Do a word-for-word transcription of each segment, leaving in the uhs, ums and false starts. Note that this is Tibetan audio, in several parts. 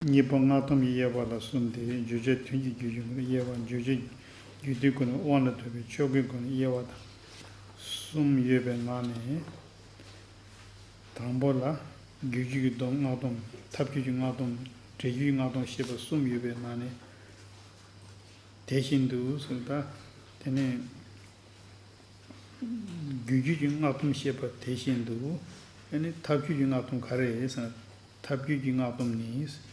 གཉིས་པ་སྔགས་སྡོམ་གྱི་དབྱེ་བ་ལ་གསུམ་སྟེ། བརྗོད་བྱ་དོན་གྱི་རྒྱུ་ཡི་སྒོ་ནས་དབྱེ་བ། བརྗོད་བྱ་རྒྱུ་དེའི་སྒོ་ནས་དབང་ལ་ལྟོས་པའི་ཆོས་ཀྱི་སྒོ་ནས་དབྱེ་བ་དང་གསུམ་ཡོད་པའི་ནང་ནས། དང་པོ་ལ་རྒྱུ་རྒྱུད་ཀྱི་སྡོམ་སྔགས་སྡོམ། ཐབས་རྒྱུད་ཀྱི་སྔགས་སྡོམ། འབྲས་རྒྱུད་ཀྱི་སྔགས་སྡོམ་ཞེས་པ་གསུམ་ཡོད་པའི་ནང་ནས། དེ་བཞིན་དུ་ཟེར་ད། དེ་ནས་རྒྱུ་རྒྱུད་ཀྱི་སྔགས་སྡོམ་བཤད་པ་དེ་བཞིན་དུ། ཨ་ནི་ཐབས་རྒྱུད་ཀྱི་སྔགས་སྡོམ་ག་རེ་རེད་ཟེར་ན། ཐབས་རྒྱུད་ཀྱི་སྔགས་སྡོམ་ནི།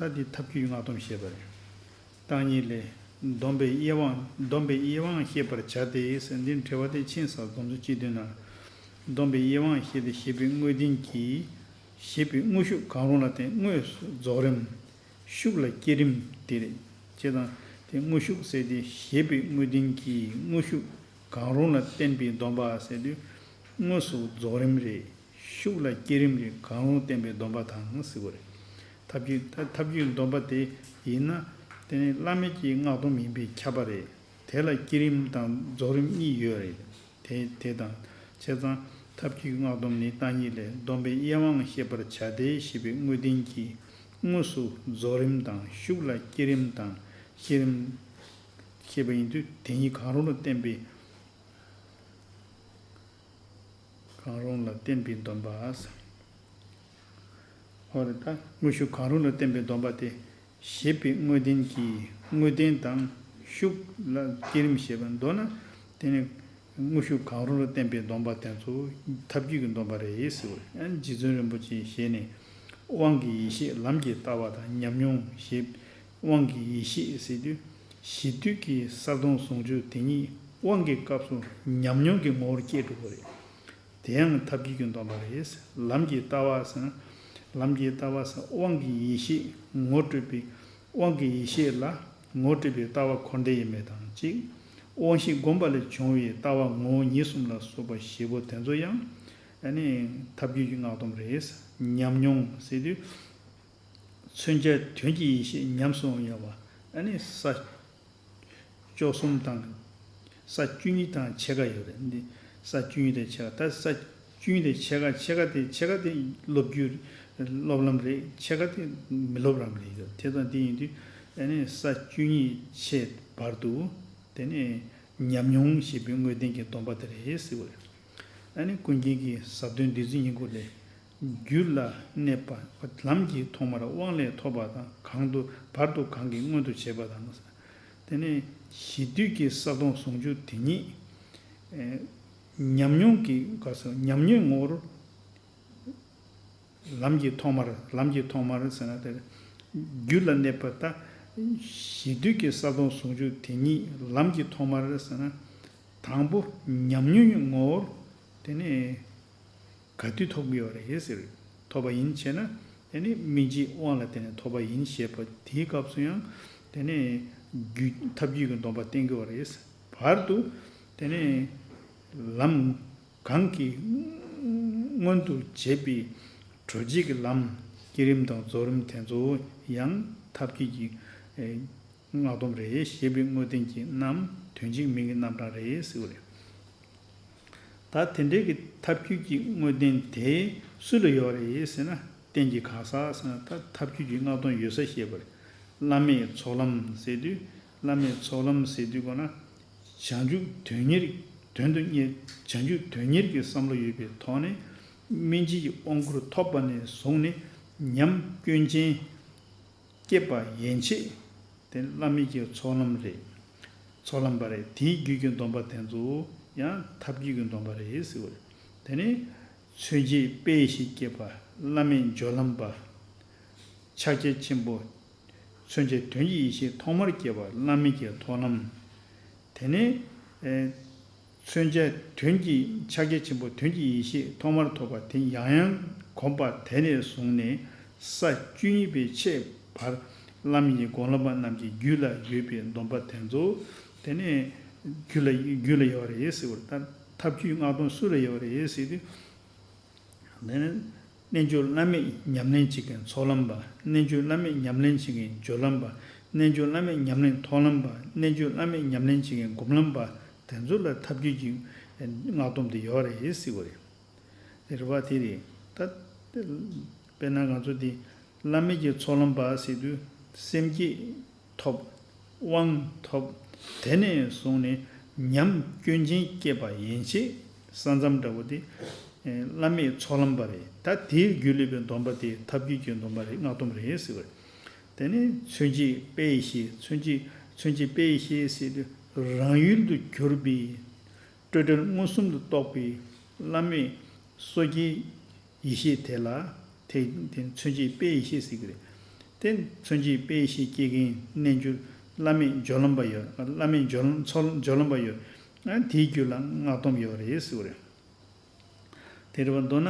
ད་འདི་ཐབས་རྒྱུད་ཀྱི་སྔགས་སྡོམ་བཤད་པ་རེད། བརྟག་གཉིས་ལས། སྡོམ་པའི་དབྱེ་བའང་སྡོམ་པའི་དབྱེ་བའང་བཤད་པར་བྱ་སྟེ་ཟེར། འདི་འགྲེལ་པ་དེ་ཕྱིན་ཚར། སྡོམ་ཚིག་སྤྱི་དོན་ན། སྡོམ་པའི་དབྱེ་བའང་བཤད་དེ། བཞེད་པའི་དངོས་བསྟན་གྱིས། བཞེད་པའི་དངོས་ཤུགས་གང་རུང་ལ་བརྟེན། དངོས་སུ་རྫོགས་རིམ། ཤུགས་ལ་བསྐྱེད་རིམ་དེ་རེད། ཅེས་དང་། དེ་དངོས་ཤུགས་ཟེར་དེ་བཞེད་པའི་དངོས་བསྟན་གྱིས་དངོས་ཤུགས་གང་རུང་ལ་བརྟེན་པའི་སྡོམ་པ་ཟེར་དུས། དངོས་སུ་རྫོགས་རིམ་རེད། ཤུགས་ལ་བསྐྱེད་རིམ་རེད། གང་རུང་བརྟེན་པའི་སྡོམ་པ་དང་ཟེར་བ་རེད། ཐབས་ཀྱི་ཐབས་ཀྱི་སྡོམ་པ་དེ་ཡིན་ན། དེ་ནི་བླ་མེད་ཀྱི་སྔགས་སྡོམ་ཡིན་པས་ཁྱབ་པ་རེད། དེ་ལ་བསྐྱེད་རིམ་དང་རྫོགས་རིམ་གཉིས་ཡོད་རེད། དེ་དེ་དང་། བྱས་ཙང་ཐབས་ཀྱི་སྔགས་སྡོམ་ནི་བརྟག་གཉིས་ལས། སྡོམ་པའི་དབྱེ་བའང་བཤད་པར་བྱ་སྟེ། བཞེད་པའི་དངོས་བསྟན་གྱིས་དངོས་སུ་རྫོགས་རིམ་དང་། ཤུགས་ལ་བསྐྱེད་རིམ་དང་བསྐྱེད་རིམ་བཤད་པ་ཡིན་དུས། དེ་གཉིས་གང་རུང་ལ་བརྟེན་པའི། གང་རུང་ལ་བརྟེན་པའི་སྡོམ་པ། ཧོ་རེ་ད། དངོས་ཤུགས་གང་རུང་ལ་བརྟེན་པའི་སྡོམ་པ་སྟེ། བཞེད་པའི་དངོས་བསྟན་གྱིས་དངོས་བསྟན་དང་ཤུགས་ལ་བསྐྱེད་རིམ་བཤད་པ། མདོར་ན། དེ་ནི་དངོས་ཤུགས་གང་རུང་ལ་བརྟེན་པའི་སྡོམ་པ་དེ་ཚོ་ཐབས་རྒྱུད་ཀྱི་སྡོམ་པ་རེད་ཟེར་བ་རེད། རྗེ་བཙུན་རིན་པོ་ཆེའི་ཞལ་ནས། དབང་གི་ཡེ་ཤེས་ལམ་གྱི་ལྟ་བ་དང་ཉམས་མྱོང་ཞེས། དབང་གི་ཡེ་ཤེས་ཟེར་དུས། གཞི་དུས་ཀྱི་གསལ་སྟོང་ཟུང་འཇུག་དེ་ཉིད་དབང་གི་སྐབས་སུ་ཉམས་མྱོང་གི་ངོ་བོར་སྐྱེས་འགྲོ་གི་རེད། དེ་ཡང་ཐབས་རྒྱུད་ཀྱི་སྡོམ་པ་རེད། ལམ་གྱི་ལྟ་བ་ཟེར་ན། ལམ་གྱི་ལྟ་བ་ཟེར་དབང་གི་ཡེ་ཤེས་ངོ་སྤྲོད་པའི། དབང་གི་ཡེ་ཤེས་ལ་ངོ་སྤྲོད་པའི་ལྟ་བ་འཁོར་འདས་ཡིན་མིན་དང་གཅིག། དབང་ཤེས་བསྒོམས་པ་ལས་བྱུང་བའི་ལྟ་བ་ངོ་བོ་ཉིད་གསུམ་ལ་སོགས་པ་བཞི་པོ་དེ་ཚོ་ཡང་། ཨ་ནི་ཐབས་རྒྱུད་ཀྱི་སྔགས་སྡོམ་རེད། ཉམས་མྱོང་ཟེར་དུས། མཚོན་བྱ་དོན་གྱི་ཡེ་ཤེས་ཉམས་སུ་ཡོང་བ། ཨ་ནི་ས་བཅུ་གསུམ་དང་། ས་བཅུ་གཉིས་དང་ཕྱེད་ཀ་ཡོད་རེད། འདི་ས་བཅུ་གཉིས་དང་ཕྱེད་ཀ། ད་ས་བཅུ་གཉིས་དང་ཕྱེད་ཀ། ཕྱེད་ཀ་དེ། ཕྱེད་ཀ་དེ་སློབ་རྒྱུ། སློབ་ལམ་རེད། ཕྱེད་ཀ་དེ་མི་སློབ་ལམ་རེད། དེ་དང་དེ་ཡིན་དུས། ཨ་ནི་ས་བཅུ་གཉིས་ཕྱེད་བར་དུ། དེ་ནས་ཉམས་མྱོང་ཞེས་པའི་དངོས་བསྟན་གྱི་སྡོམ་པ་དེ་རེད་ཟེར་བ་རེད། ཨ་ནི་ཀུན་མཁྱེན་གྱི་ཟབ་དོན་བདུད་རྩི་སྙིང་པོ་ལས། རྒྱུད་ལ་གནས་པ་ལམ་གྱི་ཐོག་མར་དབང་ལས་ཐོབ་པ་དང་། གང་དུ་བར་དུ་གང་གིས་མངོན་དུ་བྱས་པ་དང་། དེ་ནས་གཞི་དུས་ཀྱི་གསལ་སྟོང་ཟུང་འཇུག་དེ་ཉིད། ཨེ། ཉམས་མྱོང་གི་ག་ས་ཉམས་མྱོང་ངོ་བོར། ལམ་གྱི་ཐོག་མར། ལམ་གྱི་ཐོག་མར་ཟེར་ན་དེ་རྒྱུད་ལ་གནས་པ་ད། གཞི་དུས་ཀྱི་གསལ་སྟོང་ཟུང་འཇུག་དེ་ཉིད་ལམ་གྱི་ཐོག་མར་ཟེར་ན། དང་པོ་ཉམས་མྱོང་གི་ངོ་བོར་དེ་ནས་ག་དུས་ཐོབ་ཀྱི་ཡོད་རེད་ཟེར། ཐོབ་པ་ཡིན་བྱས་ན། དེ་ནི་སྨིན་བྱེད་དབང་ལ་བརྟེན་ནས་ཐོབ་པ་ཡིན་ཞེས་པ་དེའི་སྐབས་སུ་ཡང་། དེ་ནས་རྒྱུད་ཐབས་རྒྱུད་ཀྱི་སྡོམ་པ་བསྟན་གྱི་ཡོད་རེད། བར་དུ་དེ་ནས་ལམ། གང་གིས་མངོན་དུ་བྱས་པའི་གྲོལ་བྱེད་ཀྱི་ལམ། བསྐྱེད་རིམ་དང་རྫོགས་རིམ་དེ་ཚོ་ཡང་ཐབས་མཁས་ཀྱི་སྔགས་སྡོམ་རེད། བཞེད་པའི་དངོས་བསྟན་གྱི་རྣམ། དོན་གཅིག་མིང་གི་རྣམ་གྲངས་རེད་ཟེར་བ་རེད། ད་དེ་འདྲའི་གི་ཐབས་རྒྱུད་ཀྱི་དངོས་བསྟན་དེ་སུ་ལ་ཡོད་རེད་ཟེར་ན། རྟེན་གྱི་གང་ཟག་ཟེར་ན། ད་ཐབས་རྒྱུད་ཀྱི་སྔགས་སྡོམ་ཡོད་ས་ཞེས་པར། བླ་མེད་ཚོགས་ལམ་ཟེར་དུས། བླ་མེད་ཚོགས་ལམ་ཟེར་དུས་གོ་ན། བྱང་ཆུབ་དོན་གཉེར། དོན་དུ་གཉེར། བྱང་ཆུབ་དོན་གཉེར་གྱི་བསམ་བློ་ཡོད་པའི་ཐོག་ནས། སྨིན་བྱེད་ཀྱི་དབང་བསྐུར་ཐོབ་པ་ནས་བཟུང་ནས། ཉམས་སྐྱོན་ཅན་སྐྱེས་པ་ཡན་ཆད་དེ་བླ་མེད་ཀྱི་ཚོགས་ལམ་རེད། ཚོགས་ལམ་པ་རེད། དེའི་རྒྱུད་ཀྱི་སྡོམ་པ་དེ་ཚོ་ཡང་ཐབས་རྒྱུད་ཀྱི་སྡོམ་པ་རེད་ཟེར་བ་རེད། དེ་ནས་མཚོན་བྱེད་དཔེ་ཡེ་ཤེས་སྐྱེས་པ་བླ་མེད་སྦྱོར་ལམ་པ། ཕྱག་རྒྱ་ཆེན་པོ། མཚོན་བྱེད་དོན་གྱི་ཡེ་ཤེས་ཐོག་མར་སྐྱེས་པ་བླ་མེད་ཀྱི་ཐོགས་ལམ། དེ་ནས། ཨེ། མཚོན་བྱ་དོན་གྱི། ཕྱག་རྒྱ་ཆེན་པོ་དོན་གྱི་ཡེ་ཤེས་ཐོག་མར་ཐོབ་པ་དེ་ཡང་ཡང་གོམས་པ་དེ་ནས་བཟུང་ནས། ས་བཅུ་གཉིས་པའི་ཕྱེད་བར་བླ་མེད་ཀྱི་སྒོམ་ལམ་པ་རྣམས་ཀྱི་རྒྱུད་ལ་ཡོད་པའི་སྡོམ་པ་དེ་ཚོ། དེ་ནས་རྒྱུད་ལ། རྒྱུད་ལ་ཡོད་རེད་ཟེར་བ་རེད། ད་ཐབས་རྒྱུད་སྔགས་སྡོམ་སུ་ལ་ཡོད་རེད་ཟེར་དུས། དེ་ནི་རྣལ་འབྱོར་བླ་མེད་ཉམས་ལེན་བྱེད་མཁན་ཚོགས་ལམ་པ། རྣལ་འབྱོར་བླ་མེད་ཉམས་ལེན་བྱེད་མཁན་སྦྱོར་ལམ་པ། རྣལ་འབྱོར་བླ་མེད་ཉམས་ལེན་ཐོགས་ལམ་པ། རྣལ་འབྱོར་བླ་མེད་ཉམས་ལེན་བྱེད་མཁན་སྒོམ་ལམ་པ། དེ་ཚོ་ལ་ཐབས་རྒྱུད་ཀྱི་སྔགས་སྡོམ་དེ་ཡོད་རེད་ཟེར་བ་རེད། རེད་པ། དེ་རེད། ད་དཔེར་ན་ང་ཚོ་འདི་ བླ་མེད་ཀྱི་ཚོགས་ལམ་པ་ཟེར་དུས་སེམས་བསྐྱེད་ཐོབ། དབང་ཐོབ། དེ་ནས་བཟུང་ནས་ཉམས་སྐྱོན་ཅན་སྐྱེས་པ་ཡན་ཆད་ས་མཚམས་འདྲ་བོ་དེ་བླ་མེད་ཚོགས་ལམ་པ་རེད། ད་དེའི་རྒྱུད་ལས་པའི་སྡོམ་པ་དེ་ཐབས་ཀྱི་རྒྱུད་སྡོམ་པ་རེད། སྔགས་སྡོམ་རེད་ཟེར་བ་རེད། དེ་ནས་མཚོན་བྱེད་དཔེ་ཡི་ཤེས། མཚོན་བྱེད་མཚོན་བྱེད་དཔེ་ཡི་ཤེས་ཟེར་དུས་རང་ཡུལ་དུ་གྱུར་པའི་སྤྲོས་བྲལ་མངོན་སུམ་དུ་རྟོགས་པའི་བླ་མེད་སོ་སྐྱེའི་ཡེ་ཤེས་དེ་ལ་དེ་དེ་མཚོན་བྱེད་དཔེ་ཡེ་ཤེས་ཟེར་གྱི་རེད། དེ་མཚོན་བྱེད་དཔེ་ཡེ་ཤེས་སྐྱེ་མཁན་རྣལ་འབྱོར་བླ་མེད་སྦྱོར་ལམ་པ་ཡོད། བླ་མེད་སྦྱོར་ལམ་ཚོགས་སྦྱོར་ལམ་པ་ཡོད། ཨ་དེའི་རྒྱུད་ལ་སྔགས་སྡོམ་ཡོད་རེད་ཟེར་བ་རེད། དེ་རེད་པ། མདོར་ན་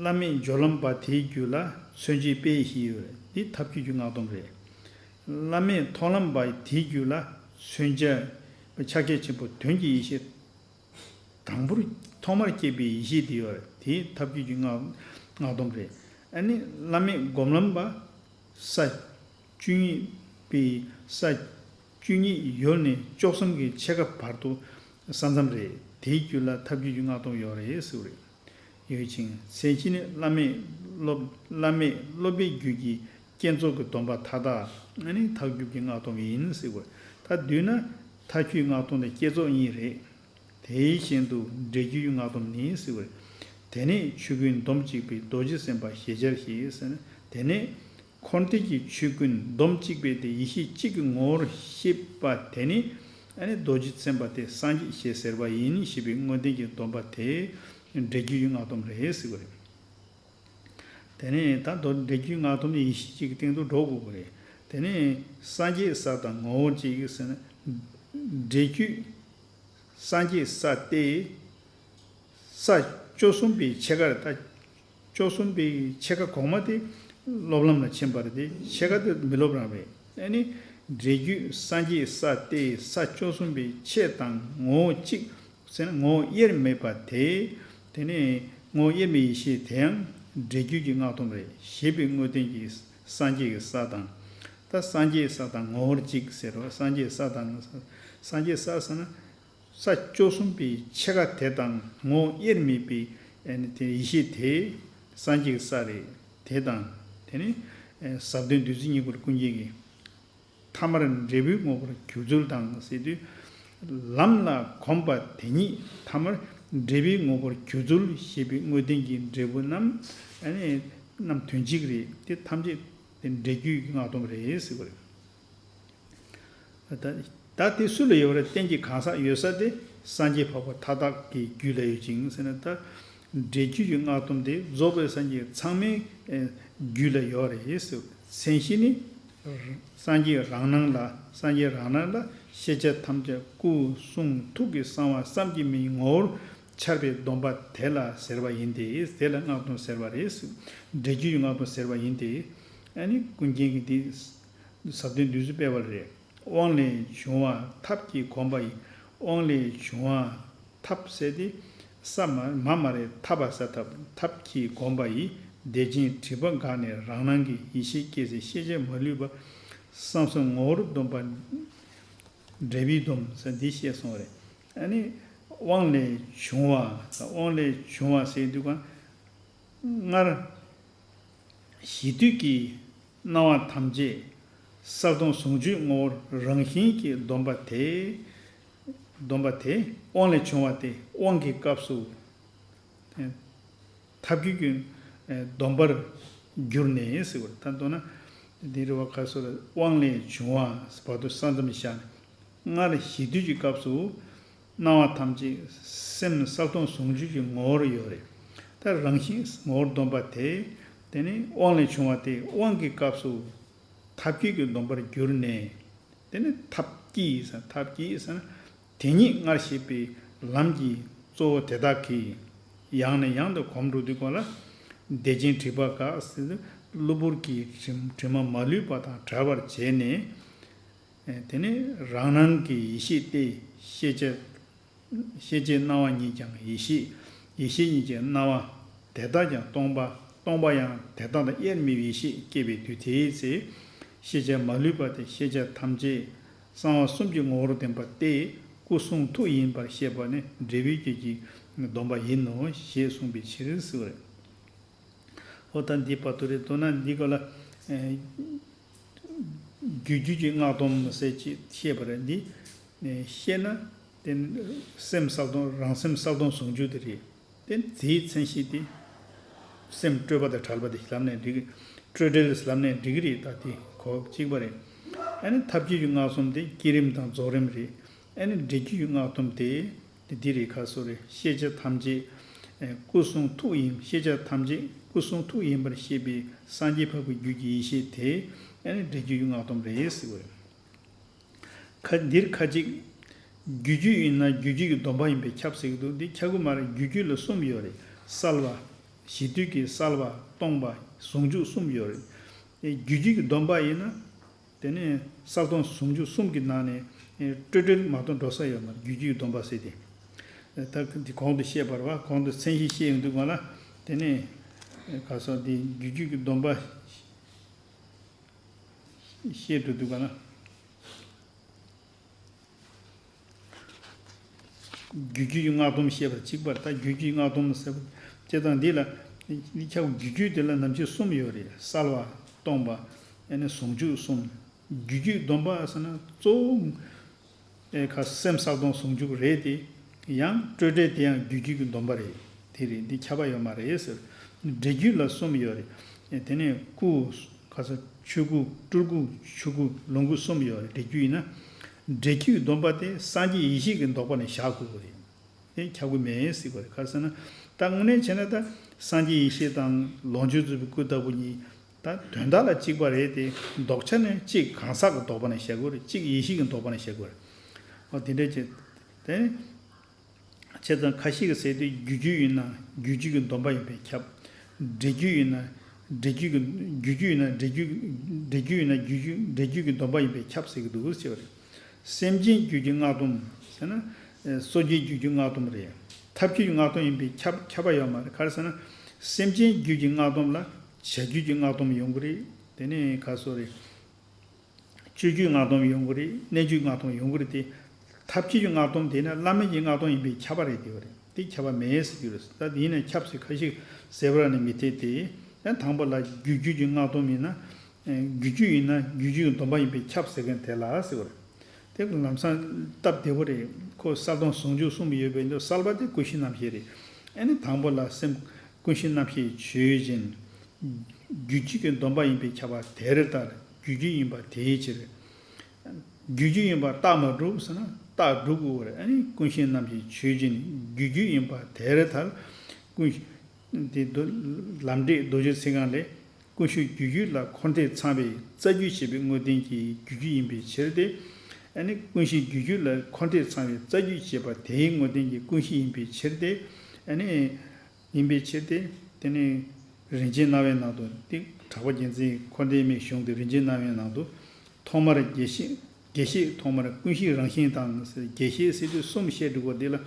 བླ་མེད་སྦྱོར་ལམ་པ་དེའི་རྒྱུད་ལ་མཚོན་བྱེད་དཔེ་ཡེ་ཤེས་ཡོད་རེད། འདི་ཐབས་ཀྱི་རྒྱུད་སྔགས་སྡོམ་རེད། བླ་མེད་མཐོང་ལམ་པ་དེའི་རྒྱུད་ལ་མཚོན་བྱ་ཕྱག་རྒྱ་ཆེན་པོ་དོན་གྱི་ཡེ་ཤེས། དང་པོར་ཐོག་མར་སྐྱེས་པའི་ཡེ་ཤེས་དེ་ཡོད་རེད། དེའི་ཐབས་ཀྱི་རྒྱུད་སྔགས་སྔགས་སྡོམ་རེད། ཨ་ནི་བླ་མེད་སྒོམ་ལམ་པ་ས་བཅུ་གཉིས་པའི་ས་བཅུ་གཉིས་ཡུལ་ནས་བཅུ་གསུམ་གྱི་ཕྱེད་ཀ་བར་དུ་ས་མཚམས་རེད། དེའི་རྒྱུད་ལ་ཐབས་ཀྱི་རྒྱུད་སྔགས་སྡོམ་ཡོད་རེད་ཟེར་བ་རེད། ཡོད་ཅིང་། མཚན་གཞི་ནི་བླ་མེད་སློབ་བླ་མེད་སློབ་པའི་རྒྱུད་ཀྱི་བསྐྱེད་རྫོགས་ཀྱི་སྡོམ་པ་མཐའ་དག་ཨ་ནི་ཐབས་རྒྱུད་ཀྱི་སྔགས་སྡོམ་ཡིན་ཟེར་བ། ད་བསྡུས་ན་མཐའ་རྒྱུད་སྔགས་སྡོམ་དང་བསྐྱེད་རྫོགས་གཉིས་རེད། དེ་བཞིན་དུ་འབྲས་རྒྱུད་ཀྱི་སྔགས་སྡོམ་ནི་ཟེར་བ། དེ་ནས་ཆོས་ཀུན་སྡོམ་གཅིག་པའི་རྡོ་རྗེ་སེམས་དཔའ་ཞེས་བྱར་བཤད་ཟེར་ན། དེ་ནས་འཁོར་འདས་ཀྱི་ཆོས་ཀུན་སྡོམ་གཅིག་པའི་དེ་ཡེ་ཤེས་གཅིག་གི་ངོ་བོར་ཤེས་པ་དེ་ནི་ཨ་ནི་རྡོ་རྗེ་སེམས་དཔའ་དེ་སངས་རྒྱས་ཞེས་ཟེར་བ་ཡིན་ཞེས་པའི་དངོས་བསྟན་གྱི་སྡོམ་པ་དེ་འབྲས་རྒྱུད་ཀྱི་སྔགས་སྡོམ་རེད་ཟེར་བ་རེད། དེ་ནས་ད་མདོར་འབྲས་རྒྱུད་སྔགས་སྡོམ་ནི་ཡེ་ཤེས་གཅིག་གི་སྟེང་དུ་འགྲོ་དགོས་པ་རེད། དེ་ནས་སངས་རྒྱས་ས་དང་ངོ་བོ་གཅིག་ཟེར་ན། འབྲས་རྒྱུད་སངས་རྒྱས་ས་སྟེ། ས་བཅུ་གསུམ་པའི་ཕྱེད་ཀ་རེད། ད་བཅུ་གསུམ་པའི་ཕྱེད་ཀ་གོང་མ་དེ་སློབ་ལམ་ལ་ཕྱིན་པ་རེད་དེ། ཕྱེད་ཀ་དེ་མི་སློབ་རང་རེད། ཨ་ནི་འབྲས་རྒྱུད་སངས་རྒྱས་ས་སྟེ་ས་བཅུ་གསུམ་པའི་ཕྱེད་དང་ངོ་བོ་གཅིག་ཟེར་ན། ངོ་བོ་དབྱེར་མེད་པ་དེ། དེ་ནས་ངོ་བོ་དབྱེར་མེད་ཡེ་ཤེས་དེ་ཡང་འབྲས་རྒྱུད་ཀྱི་སྔགས་སྡོམ་རེད་ཞེས་པའི་དངོས་བསྟན་གྱི་སངས་རྒྱས་ཀྱི་ས་དང་། ད་སངས་རྒྱས་ས་དང་ངོ་བོར་གཅིག་ཟེར་རོ། སངས་རྒྱས་ས་དང་། སངས་རྒྱས་ས་ཟེར་ན། ས་བཅུ་གསུམ་པའི་ཕྱེད་ཀ་དེ་དང་ངོ་བོ་དབྱེར་མེད་པའི་ཨ་ནི་དེ་ཡེ་ཤེས་དེ་སངས་རྒྱས་ཀྱི་ས་རེད། དེ་དང་། དེ་ནི་ཟབ་དོན་བདུད་རྩི་སྙིང་པོ་ཀུན་མཁྱེན་གྱི་ཐ་མར་འབྲས་བུའི་ངོ་བོར་གྱུར་ཚུལ་དང་ཟེར་དུས། ལམ་ལ་གོམས་པ་དེ་ཉིད་ཐ་མར་འབྲས་བུའི་ངོ་བོར་གྱུར་ཚུལ་ཞེས་པའི་དངོས་བསྟན་གྱི་འབྲས་བུ་རྣམས་ཨ་ནི་རྣམས་དོན་གཅིག་རེད། དེ་ཐམས་ཅད་དེ་འབྲས་རྒྱུད་ཀྱི་སྔགས་སྡོམ་རེད་ཟེར་བ་རེད། ད་ད་དེ་སུ་ལ་ཡོད་རེད། རྟེན་གྱི་གང་ཟག་ཡོད་ས་དེ་སངས་རྒྱས་འཕགས་པ་མཐའ་དག་གི་རྒྱུད་ལ་ཡོད་ཅིང་ཟེར་ན། ད་འབྲས་རྒྱུད་ཀྱི་སྔགས་སྡོམ་དེ་རྫོགས་པའི་སངས་རྒྱས་ཚང་མའི་ཨེ་རྒྱུད་ལ་ཡོད་རེད་ཟེར། མཚན་གཞི་ནི་སངས་རྒྱས་རང་སྣང་ལ། སངས་རྒྱས་རང་སྣང་ལ་ཤེས་བྱ་ཐམས་ཅད་སྐུ་གསུང་ཐུགས་ཀྱི་གསང་བ་བསམ་གྱིས་མི་ཁྱབ་ངོ་བོར་འཆར་བའི་སྡོམ་པ་དེ་ལ་ཟེར་བ་ཡིན་ཏེ། དེ་ལ་སྔགས་སྡོམ་ཟེར་བ་རེད། འབྲས་རྒྱུད་ཀྱི་སྔགས་སྡོམ་ཟེར་བ་ཡིན་ཏེ། ཨ་ནི་ཀུན་མཁྱེན་གྱིས་འདི་ཟབ་དོན་བདུད་རྩི་སྤེལ་བ་རེད། དབང་ལས་བྱུང་བ་ཐབས་ཀྱིས་གོམས་པ་ཡིས། དབང་ལས་བྱུང་བ་ཐབས་ཟེར་ཏེ། ས་མ་མ་མ་རེད། ཐབས་པ་ས་ཐབས། ཐབས་ཀྱིས་གོམས་པ་ཡིས། བདེ་ཆེན་སྒྲིབ་པ་འགགས་ནས་རང་སྣང་གི་ཡེ་ཤེས་སྐྱེ་ཚེ་ཤེས་བྱ་མ་ལུས་པ་བསམ་གསུམ་ངོ་བོར་སྡོམ་པ་འབྲས་བུའི་སྡོམ་ཟེར་འདི་བཤད་སོང་བ་རེད། ཨ་ནི་དབང་ལས་བྱུང་བ། དབང་ལས་བྱུང་བ་ཟེར་དུས་གང་སྔར་གཞི་དུས་ཀྱི་སྣང་བ་ཐམས་ཅད་གསལ་སྟོང་ཟུང་འཇུག་ངོ་བོར་རང་བཞིན་གྱིས་སྡོམ་པ་དེ། སྡོམ་པ་དེ་དབང་ལས་བྱུང་བ་སྟེ། དབང་གི་སྐབས་སུ་ཐབས་ཀྱི་རྒྱུན་སྡོམ་པར་གྱུར་ནས་ཟེར་བ། ད་མདོར་ན་འདི་རེད་བ། ག་སོ་ར་དབང་ལས་བྱུང་བ་བར་དུ་ས་མཚམས་བཞག་ནས། སྔར་གཞི་དུས་ཀྱི་སྐབས་སུ་སྣང་བ་ཐམས་ཅད་སེམས་གསལ་སྟོང་ཟུང་འཇུག་གི་ངོ་བོར་ཡོད་རེད། ད་རང་བཞིན་ངོ་བོར་སྡོམ་པ་དེ། དེ་ནི་དབང་ལས་བྱུང་བ་སྟེ། དབང་གི་སྐབས་སུ་ཐབས་ཀྱི་རྒྱུན་སྡོམ་པར་གྱུར་ནས། དེ་ནི་ཐབས་ཀྱིས་ཟེར། ཐབས་ཀྱིས་ཟེར་ན། དེ་ཉིད་སྔར་བཤད་པའི་ལམ་གྱི་གཙོ་བོ་དེ་དག་གིས་ཡང་ནས་ཡང་དུ་གོམས་འགྲོ་དུས་སྐོར་ལ། བདེ་ཆེན་སྒྲིབ་པ་འགགས་ཟེར་ཏེ། གློ་བུར་གྱི་དྲི་དྲི་མ་མ་ལུས་པ་དང་བྲལ་བར་བྱས་ནས། དེ་ནི་རང་སྣང་གི་ཡེ་ཤེས་ཏེ། ཤེས་བྱ། ཤེས་བྱའི་སྣང་བ་ཉིད་ཀྱང་ཡེ་ཤེས། ཡེ་ཤེས་ཉིད་ཀྱི་སྣང་བ་དེ་དག་ཀྱང་སྟོང་པ། སྟོང་པ་ཡང་དེ་དག་དང་དབྱེར་མེད་པའི་ཡེ་ཤེས་སྐྱེས་པའི་དུས་དེའི་ཚེ། ཤེས་བྱ་མ་ལུས་པ་སྟེ། ཤེས་བྱ་ཐམས་ཅད་གསང་བ་གསུམ་གྱི་ངོ་བོར་ལྡན་པ་སྟེ། སྐུ་གསུང་ཐུགས་ཡིན་པར་བཤད་པ་ནི་འབྲས་བུའི་རྒྱུད་ཀྱི་སྡོམ་པ་ཡིན་ནོ་ཞེས་གསུངས་པའི་ཕྱིར་ཟེར་བ་རེད། ཨོ་ད་འདི་བར་དུ་རེད། མདོར་ན་འདི་སྐོར་ལ་ཨེ་རྒྱུད་རྒྱུད་ཀྱི་སྔགས་སྡོམ་ཟེར་ཅིག་བཤད་པ་རེད། འདི་ཨེ་བཤད་ན་དེ་སེམས་གསལ་སྟོང་རང་སེམས་གསལ་སྟོང་ཟུང་འཇུག་དེ་རེད། དེ་དེའི་མཚན་གཞི་དེ་སེམས་སྤྲོས་པ་དང་བྲལ་བ་དེ་ལབ་ནས་འགྲིག་གི། སྤྲོས་བྲལ་ལབ་ནས་འགྲིག་གི་རེད། ད་དེ་གོ་གཅིག་པ་རེད། ཨ་ནི་ཐབས་བསྐྱེད་ཀྱི་སྔགས་གསུམ་དེ་བསྐྱེད་རིམ་དང་རྫོགས་རིམ་རེད། ཨ་ནི་འབྲས་རྒྱུད་ཀྱི་སྔགས་སྡོམ་དེ་དེ་འདི་རེད། ཁ་སོ་རེད། ཤེས་བྱ་ཐམས་ཅད་ཨེ་སྐུ་གསུང་ཐུགས་ཡིན། ཤེས་བྱ་ཐམས་ཅད་སྐུ་གསུང་ཐུགས་ཡིན་པར་ཤེས་པའི་སངས་རྒྱས་འཕགས་པའི་རྒྱུད་ཀྱི་ཡེ་ཤེས་དེ་ཨ་ནི་འབྲས་རྒྱུད་ཀྱི་སྔགས་སྡོམ་རེད་ཟེར་བ་རེད། ཁ་འདིར་ཁ་ཅིག་རྒྱུད་རྒྱུད་ཡིན་ན་རྒྱུད་རྒྱུད་ཀྱི་སྡོམ་པ་ཡིན་པས་ཁྱབ་ཟེར་གྱི་འདུག་འདི་ཁྱབ་གི་མ་རེད། རྒྱུད་རྒྱུད་ལ་གསུམ་ཡོད་རེད། གསལ་བ། གཞི་དུས་ཀྱི་གསལ་བ། སྟོང་པ། ཟུང་འཇུག་གསུམ་ཡོད་རེད། རྒྱུད་རྒྱུད་ཀྱི་སྡོམ་པ་ཡིན་ན། དེ་ནས་གསལ་སྟོང་ཟུང་འཇུག་གསུམ་གྱི་ནང་ནས་སྤྲོས་བྲལ་མ་གཏོགས་འགྲོ་ས་ཡོད་མ་རེད། རྒྱུད་རྒྱུད་ཀྱི་སྡོམ་པ་ཟེར་དེ། ད་འདི་གོང་དུ་བཤད་པ་རེད་བ། གོང་དུ་མཚན་གཞི་བཤད་ཡོང་དུས་སྒང་ལ་དེ་ནས་ག་སོགས་འདི་རྒྱུད་རྒྱུད་ཀྱི་སྡོམ་པ་བཤད་འགྲོ་དུས་སྒང་ལ། རྒྱུད་རྒྱུད་ཀྱི་སྔགས་སྡོམ་བཤད་པར་གཅིག་པར། ད་རྒྱུད་རྒྱུད་ཀྱི་སྔགས་སྡོམ་ཟེར་བ་དེ་དང་འདི་ལ་འདི་ཁྱབ་རྒྱུད་རྒྱུད་དེ་ལ་ནམ་ཕྱེད་གསུམ་ཡོད་རེད། གསལ་བ། སྟོང་པ། ཨ་ནི་ཟུང་འཇུག་གསུམ། རྒྱུད་རྒྱུད་སྡོམ་པ་ཟེར་ན་གཙོ་བོ་ཨེ་ཁ་སེམས་གསལ་སྟོང་ཟུང་འཇུག་རེད་དེ། ཡང་སྤྲོས་བྲལ་དེ་ཡང་རྒྱུད་རྒྱུད་ཀྱི་སྡོམ་པ་རེད། དེ་རེད། འདི་ཁྱབ་པ་ཡོད་མ་རེད་ཟེར། འབྲས་རྒྱུད་ལ་གསུམ་ཡོད་རེད། ཨེ་དེ་ནས་སྐུ། ཁ་ས་ཆོས་སྐུ། སྤྲུལ་སྐུ། ཆོས་སྐུ། ལོངས་སྐུ་གསུམ་ཡོད་རེད། འབྲས་རྒྱུད་ཡིན་ན། འབྲས་རྒྱུད་སྡོམ་པ་དེ་སངས་རྒྱས་ཡེ་ཤེས་ཀྱི་ལྡོག་པ་ནས་བཞག་དགོས་པ་རེད། དེ་ཁྱབ་ཀྱི་མེད་ཟེར་བ་རེད། ག་རེ་ཟེར་ན། ད་དངོས་གནས་བྱས་ན་ད་སངས་རྒྱས་ཡེ་ཤེས་དང་ལོངས་སྤྱོད་རྫོགས་པའི་སྐུ་ལྟ་བུ་གཉིས་ད་དོན་དག་ལ་གཅིག་པ་རེད་དེ། ལྡོག་ཆ་ནི་གཅིག་གང་ཟག་གི་ལྡོག་པ་ནས་བཞག་དགོས་རེད། གཅིག་ཡེ་ཤེས་ཀྱི་ལྡོག་པ་ནས་བཞག་དགོས་རེད། འོ་དེ་འདྲ་བྱས་ཏེ། བྱས་ཙང་ཁ་ཤས་ཀྱིས་ཟེར་དུས་རྒྱུད་རྒྱུད་ཡིན་ན་རྒྱུད་རྒྱུད་ཀྱི་སྡོམ་པ་ཡིན་པས་ཁྱབ། འབྲས་རྒྱུད་ཡིན་ན་འབྲས་རྒྱུད་ཀྱི། རྒྱུད་རྒྱུད་ཡིན་ན་འབྲས་རྒྱུད། འབྲས་རྒྱུད་ཡིན་ན་རྒྱུད་རྒྱུད། འབྲས་རྒྱུད་ཀྱི་སྡོམ་པ་ཡིན་པས་ཁྱབ་ཟེར་གྱི་འདུག་ཟེར་བ་རེད། སེམས་ཅན་རྒྱུད་ཀྱི་སྔགས་སྡོམ་ཟེར་ན། ཨེ་སོ་སྐྱེའི་རྒྱུད་ཀྱི་སྔགས་སྡོམ་རེད། ཐབས་རྒྱུད་ཀྱི་སྔགས་སྡོམ་ཡིན་པས་ཁྱབ་ཁྱབ་པ་ཡོད་མ་རེད། ག་རེ་ཟེར་ན། སེམས་ཅན་རྒྱུད་ཀྱི་སྔགས་སྡོམ་ལ་བྱ་རྒྱུད་ཀྱི་སྔགས་སྡོམ་ཡོང་གི་རེད། དེ་ནས་ག་སོ་རེད། སྤྱོད་རྒྱུད་སྔགས་སྡོམ་ཡོང་གི་རེད། གནས་རྒྱུད་སྔགས་སྡོམ་ཡོང་གི་རེད་དེ། ཐབས་རྒྱུད་ཀྱི་སྔགས་སྡོམ་དེ་ནི་བླ་མེད་ཀྱི་སྔགས་སྡོམ་ཡིན་པས་ཁྱབ་པ་རེད་དེ་བ་རེད། དེ་ཁྱབ་པ་མེད་ཟེར་རྒྱུ་རེད། ད་དེ་ཡིན་ན་ཁྱབ་ཟེར་ཁ་ཤས་ཟེར་བ་ནི་མི་འཐད་དེ། ཡང་དང་པོ་ལ་རྒྱུད་རྒྱུད་ཀྱི་སྔགས་སྡོམ་ཡིན་ན། རྒྱུད་རྒྱུད་ཡིན་ན་རྒྱུད་རྒྱུད་ཀྱི་སྡོམ་པ་ཡིན་པས་ཁྱབ་ཟེར་མཁན་དེ་ལ་ཟེར་བ་རེད། དེ་ལམ་སང་སྟབས་བདེ་བོ་རེད། ཁོ་གསལ་སྟོང་ཟུང་འཇུག་གསུམ་ཡོད་པའི་ནི་གསལ་བ་དེ་ཀུན་གཞི་རྣམ་ཤེས་རེད། ཨ་ནི་དང་པོ་ལ་སེམས་ཀུན་གཞི་རྣམ་ཤེས་ཆོས་ཅན། རྒྱུད་གཅིག་གི་སྡོམ་པ་ཡིན་པས་ཁྱབ་པ་དེར་ལྟར་རྒྱུད་རྒྱུད་ཡིན་པ་དེའི་ཕྱིར། རྒྱུད་རྒྱུད་ཡིན་པ་རྟགས་མ་གྲུབ་ཟེར་ན་རྟགས་གྲུབ་དགོས་པ་རེད། ཨ་ནི་ཀུན་གཞི་རྣམ་ཤེས་ཆོས་ཅན། རྒྱུད་རྒྱུད་ཡིན་པ་དེར་ལྟར་ཀུན་གཞི། དེ་མདོ་ལམ་འབྲས་རྡོ་རྗེ་ཚིག་རྐང་ལས། ཀུན་གཞི་རྒྱུད་རྒྱུད་ལ་འཁོར་འདས་ཚང་བའི་རྩ་རྒྱུད་བྱེད་པའི་དངོས་བསྟན་གྱི་རྒྱུད་རྒྱུད་ཡིན་པའི་ཕྱིར་ཏེ། ཨ་ནི་ཀུན་གཞི་རྒྱུད་རྒྱུད་ལ་འཁོར་འདས་ཚང་བའི་རྩ་རྒྱུད་བྱེད་པ་དེའི་དངོས་བསྟན་གྱི་ཀུན་གཞི་ཡིན་པའི་ཕྱིར་ཏེ། ཨ་ནི་ཡིན་པའི་ཕྱིར་ཏེ། དེ་ནི་རིན་ཆེན་རྣ་བའི་ནང་དུ་ཏེ་གྲགས་པ་རྒྱལ་མཚན་འཁོར་འདས་མའི་གཞུང་དེ་རིན་ཆེན་རྣ་བའི་ནང་དུ། ཐོག་མར་རྒྱས་བཤད། རྒྱས་བཤད་ཐོག་མར་ཀུན་གཞི་རང་བཞིན་དང་ཟེར། རྒྱས་བཤད་ཟེར་དུས་གསུམ་བཤད་འདུག་པ་འདི་ལ།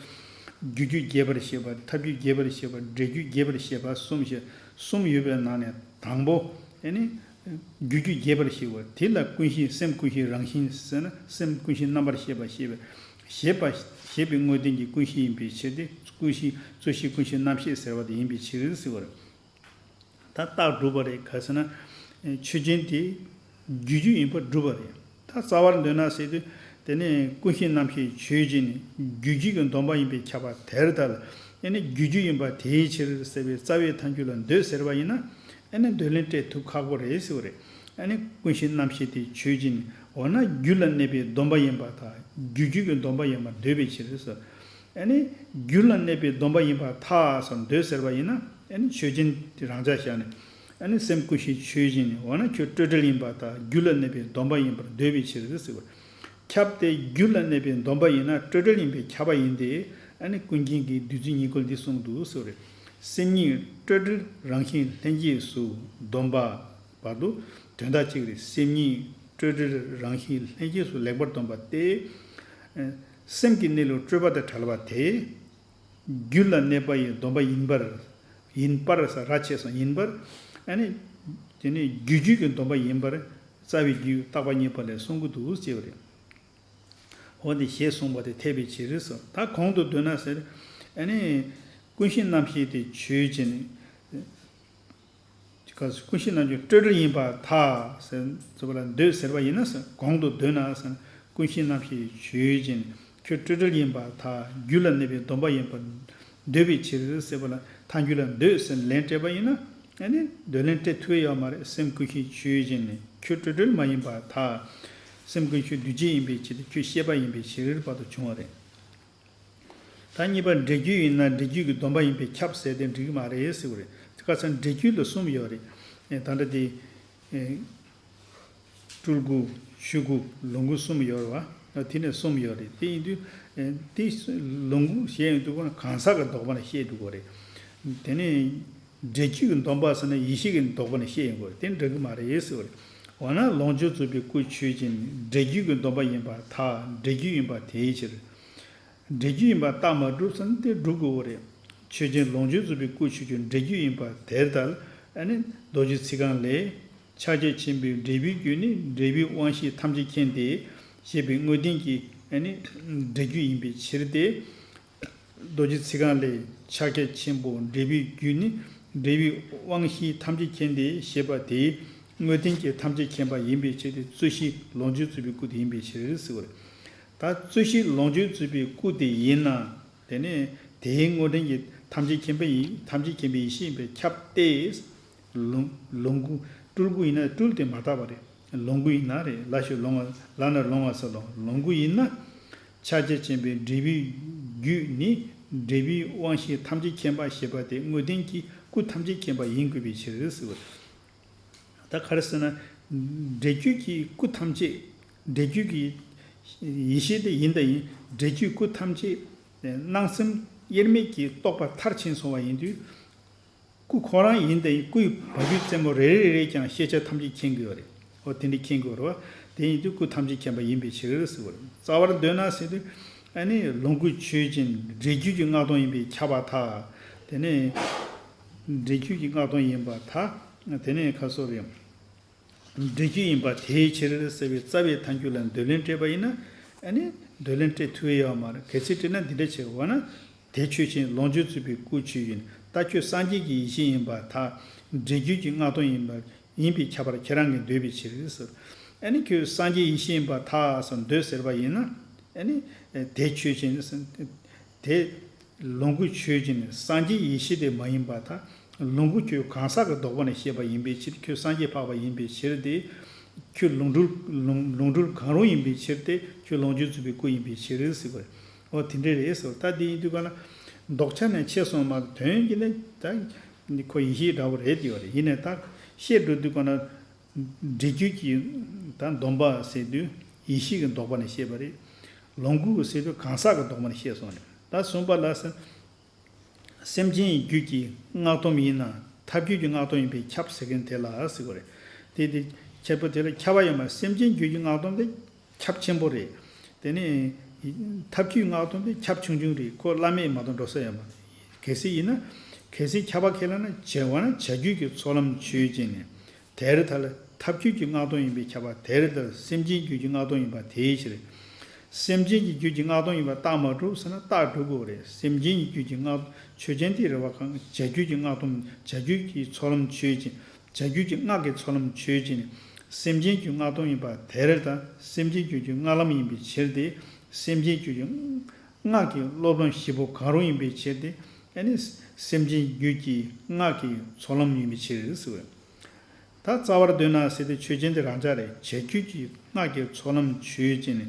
རྒྱུད་རྒྱུད་རྒྱས་པར་བཤད་པ། ཐབས་རྒྱུད་རྒྱས་པར་བཤད་པ། འབྲས་རྒྱུད་རྒྱས་པར་བཤད་པ་གསུམ་བཤད། གསུམ་ཡོད་པའི་ནང་ནས་དང་པོ་ཨ་ནི་རྒྱུད་རྒྱུད་རྒྱས་པར་བཤད་པ་དེ་ལ་ཀུན་གཞི་སེམས་ཀུན་གཞི་རང་བཞིན་ཟེར་ན་སེམས་ཀུན་གཞི་རྣམ་པར་ཤེས་པ་ཞེས་པ། ཞེས་པ་ཞེས་པའི་དངོས་བསྟན་གྱི་ཀུན་གཞི་ཡིན་པའི་ཕྱིར་ཏེ། ཀུན་གཞི་རྩོད་གཞི་ཀུན་གཞི་རྣམ་ཤེས་ཟེར་བ་དེ་ཡིན་པའི་ཕྱིར་ཟེར་བ་རེད། ད་རྟགས་གྲུབ་པ་རེད། ག་ཟེར་ན། ཆོས་ཅན་དེ་རྒྱུད་རྒྱུད་ཡིན་པར་གྲུབ་པ་རེད། ད་རྩ་བར་འདོད་ན་ཟེར་དུས། དེ་ནས་ཀུན་གཞི་རྣམ་ཤེས་ཆོས་ཅན། རྒྱུད་རྒྱུད་ཀྱི་སྡོམ་པ་ཡིན་པས་ཁྱབ་པ་དེར་ལྟར། ཨ་ནི་རྒྱུད་རྒྱུད་ཡིན་པ་དེའི་ཕྱིར་ཟེར་བའི་རྩ་བའི་ཐལ་འགྱུར་ལ་འདོད་ཟེར་བ་ཡིན་ན། ཨ་ནི་འདོད་ལན་སྤྲད་ཐུབ་ཁག་པོ་རེད་ཟེར་བ་རེད། ཨ་ནི་ཀུན་གཞི་རྣམ་ཤེས་དེ་ཆོས་ཅན། འོ་ན་རྒྱུད་ལ་གནས་པའི་སྡོམ་པ་ཡིན་པར་ཐལ། རྒྱུད་རྒྱུད་ཀྱི་སྡོམ་པ་ཡིན་པར་འདོད་པའི་ཕྱིར་ཟེར། ཨ་ནི་རྒྱུད་ལ་གནས་པའི་སྡོམ་པ་ཡིན་པར་ཐལ་ཟེར་འདོད་ཟེར་བ་ཡིན་ན། ཨ་ནི་ཆོས་ཅན་དེ་རང་འཇགས་བཞག་ནས། ཨ་ནི་སེམས་ཀུན་གཞི་ཆོས་ཅན། འོ་ན་ཁྱོད་སྤྲོས་བྲལ་ཡིན་པར་ཐལ། རྒྱུད་ལ་གནས་པའི་སྡོམ་པ་ཡིན་པར་འདོད་པའི་ཕྱིར་ཟེར་བ། ཁྱབ་སྟེ་རྒྱུད་ལ་གནས་པའི་སྡོམ་པ་ཡིན་ན་སྤྲོས་བྲལ་ཡིན་པས་ཁྱབ་པ་ཡིན་ཏེ། ཨ་ནི་ཀུན་མཁྱེན་གྱིས་བདུད་རྩི་ཉེར་བརྐོས་འདི་གསུངས་འདུག་ཟེར་བ་རེད། སེམས་ཉིད་སྤྲོས་བྲལ་རང་བཞིན་ལྷན་སྐྱེས་སུ་སྡོམ་པ། བར་དུ་དོན་དག་གཅིག་རེད། སེམས་ཉིད་སྤྲོས་བྲལ་རང་བཞིན་ལྷན་སྐྱེས་སུ་ལེགས་པར་སྡོམ་པ་སྟེ། སེམས་ཀྱི་གནས་ལུགས་སྤྲོས་པ་དང་བྲལ་བ་དེ། རྒྱུད་ལ་གནས་པ་ཡི་སྡོམ་པ་ཡིན་པར། ཡིན་པར་ཟེར་ར་ཆེ་སོང་། ཡིན་པར། ཨ་ནི། དེ་ནི་རྒྱུད་རྒྱུད་ཀྱི་སྡོམ་པ་ཡིན་པར་རྩ་བའི་རྒྱུད་བརྟག་པ་གཉིས་པ་ལས་གསུང་གི་འདུག་ཅེས་པ་རེད། འོ་དེ་ཞེས་གསུངས་པ་དེ་འཐད་པའི་ཕྱིར་སོ། ད་གོང་དུ་འདོད་ན་ཟེར། ཨ་ནི། ཀུན་གཞི་རྣམ་ཤེས་དེ་ཆོས་ཅན། སྐབས་སུ་ཀུན་ཤེས་རྣམ་བཅུ་སྤྲོས་བྲལ་ཡིན་པར་ཐལ་ཟེར་ཙམ་པ་ལ་འདོད་ཟེར་བ་ཡིན་ན་ཟེར། གོང་དུ་འདོད་ན་ཟེར། ཀུན་ཤེས་རྣམ་ཤེས་ཆོས་ཅན། ཁྱོད་སྤྲོས་བྲལ་ཡིན་པར་ཐལ། རྒྱུད་ལ་གནས་པའི་སྡོམ་པ་ཡིན་པར་འདོད་པའི་ཕྱིར་ཟེར་བ་ལ་ཐལ། འདོད་ལ་འདོད་ཟེར་ལན་སྤྲད་པ་ཡིན་ན། ཨ་ནི་འདོད་ལན་སྤྲད་ཐུབ་ཡོད་མ་རེད། སེམས་ཀུན་ཤེས་ཆོས་ཅན་ནི་ཁྱོད་སྤྲོས་བྲལ་མ་ཡིན་པར་ཐལ། སེམས་ཀུན་ཤེས་འདུས་བྱས་ཡིན་པའི་ཕྱིར་ཏེ། ཁྱོད་ཤེས་པ་ཡིན་པའི་ཕྱིར་བར་དུ་བྱུང་བ་རེད། ད་གཉིས་པ་འབྲས་རྒྱུད་ཡིན་ན་འབྲས་རྒྱུད་ཀྱི་སྡོམ་པ་ཡིན་པས་ཁྱབ་ཟེར་ཏེ་འགྲིག་གི་མ་རེད་ཟེར་བ་རེད། དེ་ག་ཚོད་འབྲས་རྒྱུད་ལ་གསུམ་ཡོད་རེད། ཨེ་ད་ལྟ་དེ་ཨེ་སྤྲུལ་སྐུ། ཆོས་སྐུ། ལོངས་སྐུ་གསུམ་ཡོད་རེད་བ། དེ་ནས་གསུམ་ཡོད་རེད། དེ་ཡིན་དུས་ཨེ་དེ་ལོངས་སྐུ་ཞེས་ཡོང་དུས་ཁོ་ན་གང་ཟག་གི་ལྡོག་པ་ནས་བཤད་འགྲོ་གི་རེད། དེ་ནས་འབྲས་རྒྱུད་ཀྱི་སྡོམ་པ་ཟེར་ན་ཡེ་ཤེས་ཀྱི་ལྡོག་པ་ནས་བཤད་ཡོང་གི་རེད། དེ་འགྲིག་གི་མ་རེད་ཟེར་བ་རེད། འོ་ན་ལོངས་སྤྱོད་རྫོགས་པའི་སྐུ་ཆོས་ཅན། འབྲས་རྒྱུད་ཀྱི་སྡོམ་པ་ཡིན་པར་ཐལ། འབྲས་རྒྱུད་ཡིན་པ་དེའི་ཕྱིར། འབྲས་རྒྱུད་ཡིན་པ་རྟགས་མ་གྲུབ་ཟེར་ན་དེ་སྒྲུབ་དགོས་པ་རེད། ཆོས་ཅན། ལོངས་སྤྱོད་རྫོགས་པའི་སྐུ་ཆོས་ཅན། འབྲས་རྒྱུད་ཡིན་པ་དེར་ཐལ། ཨ་ནི་རྡོ་རྗེ་ཚིག་རྐང་ལས། ཕྱག་རྒྱ་ཆེན་པོའི་འབྲས་བུའི་རྒྱུ་ནི་འབྲས་བུའི་དབང་ཤེས་ཐམས་ཅད་མཁྱེན་ཏེ་ཞེས་པའི་དངོས་བསྟན་གྱི་ཨ་ནི་འབྲས་རྒྱུད་ཡིན་པའི་ཕྱིར་ཏེ། རྡོ་རྗེ་ཚིག་རྐང་ལས། ཕྱག་རྒྱ་ཆེན་པོ་འབྲས་བུའི་རྒྱུ་ནི་འབྲས་བུའི་དབང་ཤེས་ཐམས་ཅད་མཁྱེན་ཏེ་ཞེས་པ་དེའི་དངོས་བསྟན་གྱི་ཐམས་ཅད་མཁྱེན་པ་ཡིན་པའི་ཕྱིར་ཏེ། རྩོད་གཞི་ལོངས་སྤྱོད་རྫོགས་པའི་སྐུ་དེ་ཡིན་པའི་ཕྱིར་ཟེར་བ་རེད། ད་རྩོད་གཞི་ལོངས་སྤྱོད་རྫོགས་པའི་སྐུ་དེ་ཡིན་ན། དེ་ནས་དེའི་དངོས་བསྟན་གྱི་ཐམས་ཅད་མཁྱེན་པ་ཡིན། ཐམས་ཅད་མཁྱེན་པའི་ཡེ་ཤེས་ཡིན་པས་ཁྱབ་སྟེ། ལོངས་ལོངས་སྐུ། སྤྲུལ་སྐུ་ཡིན་ན་སྤྲུལ་དེ་མ་དག་པ་རེད། ལོངས་སྐུ་ཡིན་ན་རེད། ལ་ཞིག་ལོངས་པ། ལ་ན་ལོངས་པ་ཟེར། ལོངས་ལོངས་སྐུ་ཡིན་ན། ཕྱག་རྒྱ་ཆེན་པོའི་འབྲས་བུའི་རྒྱུ་ནི་འབྲས་བུའི་དབང་ཤེས་ཐམས་ཅད་མཁྱེན་པ་ཞེས་པ་དེ་དངོས་བསྟན་གྱི་སྐུ་ཐམས་ཅད་མཁྱེན་པ་ཡིན་དགོས་པའི་ཕྱིར་ཟེར་བ་རེད། ད་ག་རེ་ཟེར་ན། འབྲས་རྒྱུད་ཀྱི་སྐུ་ཐམས་ཅད། འབྲས་རྒྱུད་ཀྱི་ཡེ་ཤེས་དེ་ཡིན་དང་ཡིན། འབྲས་རྒྱུད་སྐུ་ཐམས་ཅད་སྣང་སེམས་དབྱེར་མེད་ཀྱི་རྟོག་པ་མཐར་ཕྱིན་སོང་བ་ཡིན་དུས། སྐུ་ཁོ་རང་ཡིན་དང་ཡིན། སྐུའི་བ་རྒྱུད་རྩེ་མོ་རེ་རེ་རེ་རེས་ཀྱང་ཤེས་བྱ་ཐམས་ཅད་མཁྱེན་དགོས་པ་རེད། འོ་དེ་འདྲ་མཁྱེན་དགོས་རེད་བ། དེ་ཡིན་དུས་སྐུ་ཐམས་ཅད་མཁྱེན་པ་ཡིན་པའི་ཕྱིར་ཟེར་བ་རེད། རྩ་བར་འདོད་ན་ཟེར་དུས། ཨ་ནི་ལོངས་སྐུ་ཆོས་ཅན། འབྲས་རྒྱུད་ཀྱི་སྔགས་སྡོམ་ཡིན་པས་ཁྱབ་པར་ཐལ། དེ་ནས་འབྲས་རྒྱུད་ཀྱི་སྔགས་སྡོམ་ཡིན་པར་ཐལ། དེ་ནས་ཁ་སོ་རེད། འབྲས་རྒྱུད་ཡིན་པ་དེའི་ཕྱིར་ཟེར་བའི་རྩ་བའི་ཐལ་འགྱུར་ལ་འདོད་ལན་སྤྲད་པ་ཡིན་ན། ཨ་ནི་འདོད་ལན་སྤྲད་ཐུབ་ཡོད་མ་རེད། གལ་སྲིད་སྤྲད་ན་འདི་འདྲ་བྱེད། འོ་ན། དེ་ཆོས་ཅན། ལོངས་སྤྱོད་རྫོགས་པའི་སྐུ་ཆོས་ཡིན། ད་ཁྱོད་སངས་རྒྱས་ཀྱི་ཡེ་ཤེས་ཡིན་པར་ཐལ། འབྲས་རྒྱུད་ཀྱི་སྔགས་སྡོམ་ཡིན་པ་ཡིན་པས་ཁྱབ་པར་ཁྱེད་རང་གིས་འདོད་པའི་ཕྱིར་ཟེར། ཨ་ནི་ཁྱོད་སངས་རྒྱས་ཡེ་ཤེས་ཡིན་པར་ཐལ་ཟེར་འདོད་ཟེར་བ་ཡིན་ན། ཨ་ནི་དེ་ཆོས་ཅན། དེ་ལོངས་སྐུ་ཆོས་ཅན། སངས་རྒྱས་ཡེ་ཤེས་དེ་མ་ཡིན་པར་ཐལ། ལོངས་སྐུ་ཁྱོད་གང་ཟག་གི་ལྡོག་པ་ནས་བཤད་པ་ཡིན་པའི་ཕྱིར། ཁྱོད་སངས་རྒྱས་འཕགས་པ་ཡིན་པའི་ཕྱིར་ཏེ། ཁྱོད་ལོངས་སྤྲུལ་ལོངས་ལོངས་སྤྲུལ་གང་རུང་ཡིན་པའི་ཕྱིར་ཏེ། ཁྱོད་ལོངས་སྤྱོད་རྫོགས་པའི་སྐུ་ཡིན་པའི་ཕྱིར་ཟེར་བ་རེད། འོ་དེ་འདྲ་རེད་ཟེར། ད་དེ་ཡིན་དུས་ག་ན་ལྡོག་ཆ་ནས་ཕྱེ་སོང་མ་གཏོགས་དོན་གྱི་ནི་ད་ཁོ་ཡེ་ཤེས་འདྲ་བོ་རེད་དེ་བ་རེད། ཡིན་ནའི་ད་བཤད་འགྲོ་དུས་ག་ན། འབྲས་རྒྱུད་ཀྱི་ད་སྡོམ་པ་ཟེར་དུས་ཡེ་ཤེས་ཀྱི་ལྡོག་པ་ནས་བཤད་པ་རེད། ལོངས་སྐུ་ཟེར་དུས་གང་ཟག་གི་ལྡོག་པ་ནས་བཤད་སོང་རེད། ད་གསུམ་པ་ལ་ཟེར། སེམས་ཅན་གྱི་རྒྱུད་ཀྱི་སྔགས་སྡོམ་ཡིན་ན་ཐབས་རྒྱུད་ཀྱི་སྔགས་སྡོམ་ཡིན་པས་ཁྱབ་ཟེར་མཁན་དེ་ལ་ཟེར་བ་རེད། དེ་དེ་ཁྱད་པར་དེ་ལ་ཁྱབ་པ་ཡོད་མ་རེད། སེམས་ཅན་རྒྱུད་ཀྱི་སྔགས་སྡོམ་དེ་ཁྱབ་ཆེན་པོ་རེད། དེ་ནས་ཐབས་རྒྱུད་སྔགས་སྡོམ་དེ་ཁྱབ་ཆུང་ཆུང་རེད། ཁོ་བླ་མེད་མ་གཏོགས་འགྲོ་ས་ཡོད་མ་རེད། གལ་སྲིད་ཡིན་ན། གལ་སྲིད་ཁྱབ་པ་ཁས་ལེན་ན་བྱེད་པ་ན་བྱ་རྒྱུད་ཀྱི་ཚོགས་ལམ་ཆོས་ཅན་ནི། དེར་ཐལ། ཐབས་རྒྱུད་ཀྱི་སྔགས་སྡོམ་ཡིན་པས་ཁྱབ་པ་དེར་ཐལ། སེམས་ཅན་རྒྱུད་ཀྱི་སྔགས་སྡོམ་ཡིན་པ་དེའི་ཕྱིར། སེམས་ཅན་གྱི་རྒྱུད་ཀྱི་སྔགས་སྡོམ་ཡིན་པ་རྟགས་མ་གྲུབ་ཟེར་ན་རྟགས་གྲུབ་དགོས་རེད། སེམས་ཅན་གྱི་རྒྱུད་ཀྱི་སྔགས་ཆོས་ཅན་དེ་རེད་བ་གང་། བྱ་རྒྱུད་ཀྱི་སྔགས་སྡོམ། བྱ་རྒྱུད་ཀྱི་ཚོགས་ལམ་ཆོས་ཅན། བྱ་རྒྱུད་ཀྱི་སྔགས་ཀྱི་ཚོགས་ལམ་ཆོས་ཅན། སེམས་ཅན་གྱི་སྔགས་སྡོམ་ཡིན་པ་དེར་ཐལ། སེམས་ཅན་རྒྱུད་ཀྱི་སྔགས་ལམ་ཡིན་པའི་ཕྱིར་ཏེ། སེམས་ཅན་རྒྱུད་ཀྱི་སྔགས་ཀྱི་སློབ་ལམ་བཞི་པོ་གང་རུང་ཡིན་པའི་ཕྱིར་ཏེ། ཨ་ནི་སེམས་ཅན་རྒྱུད་ཀྱི་སྔགས་ཀྱི་ཚོགས་ལམ་ཡིན་པའི་ཕྱིར་ཟེར་བས། ད་རྩ་བར་འདོད་ན་ཟེར་ཏེ་ཆོས་ཅན་དེ་རང་འཇགས་རེད། བྱ་རྒྱུད་ཀྱི་སྔགས་ཀྱི་ཚོགས་ལམ་ཆོས་ཅན་ནི།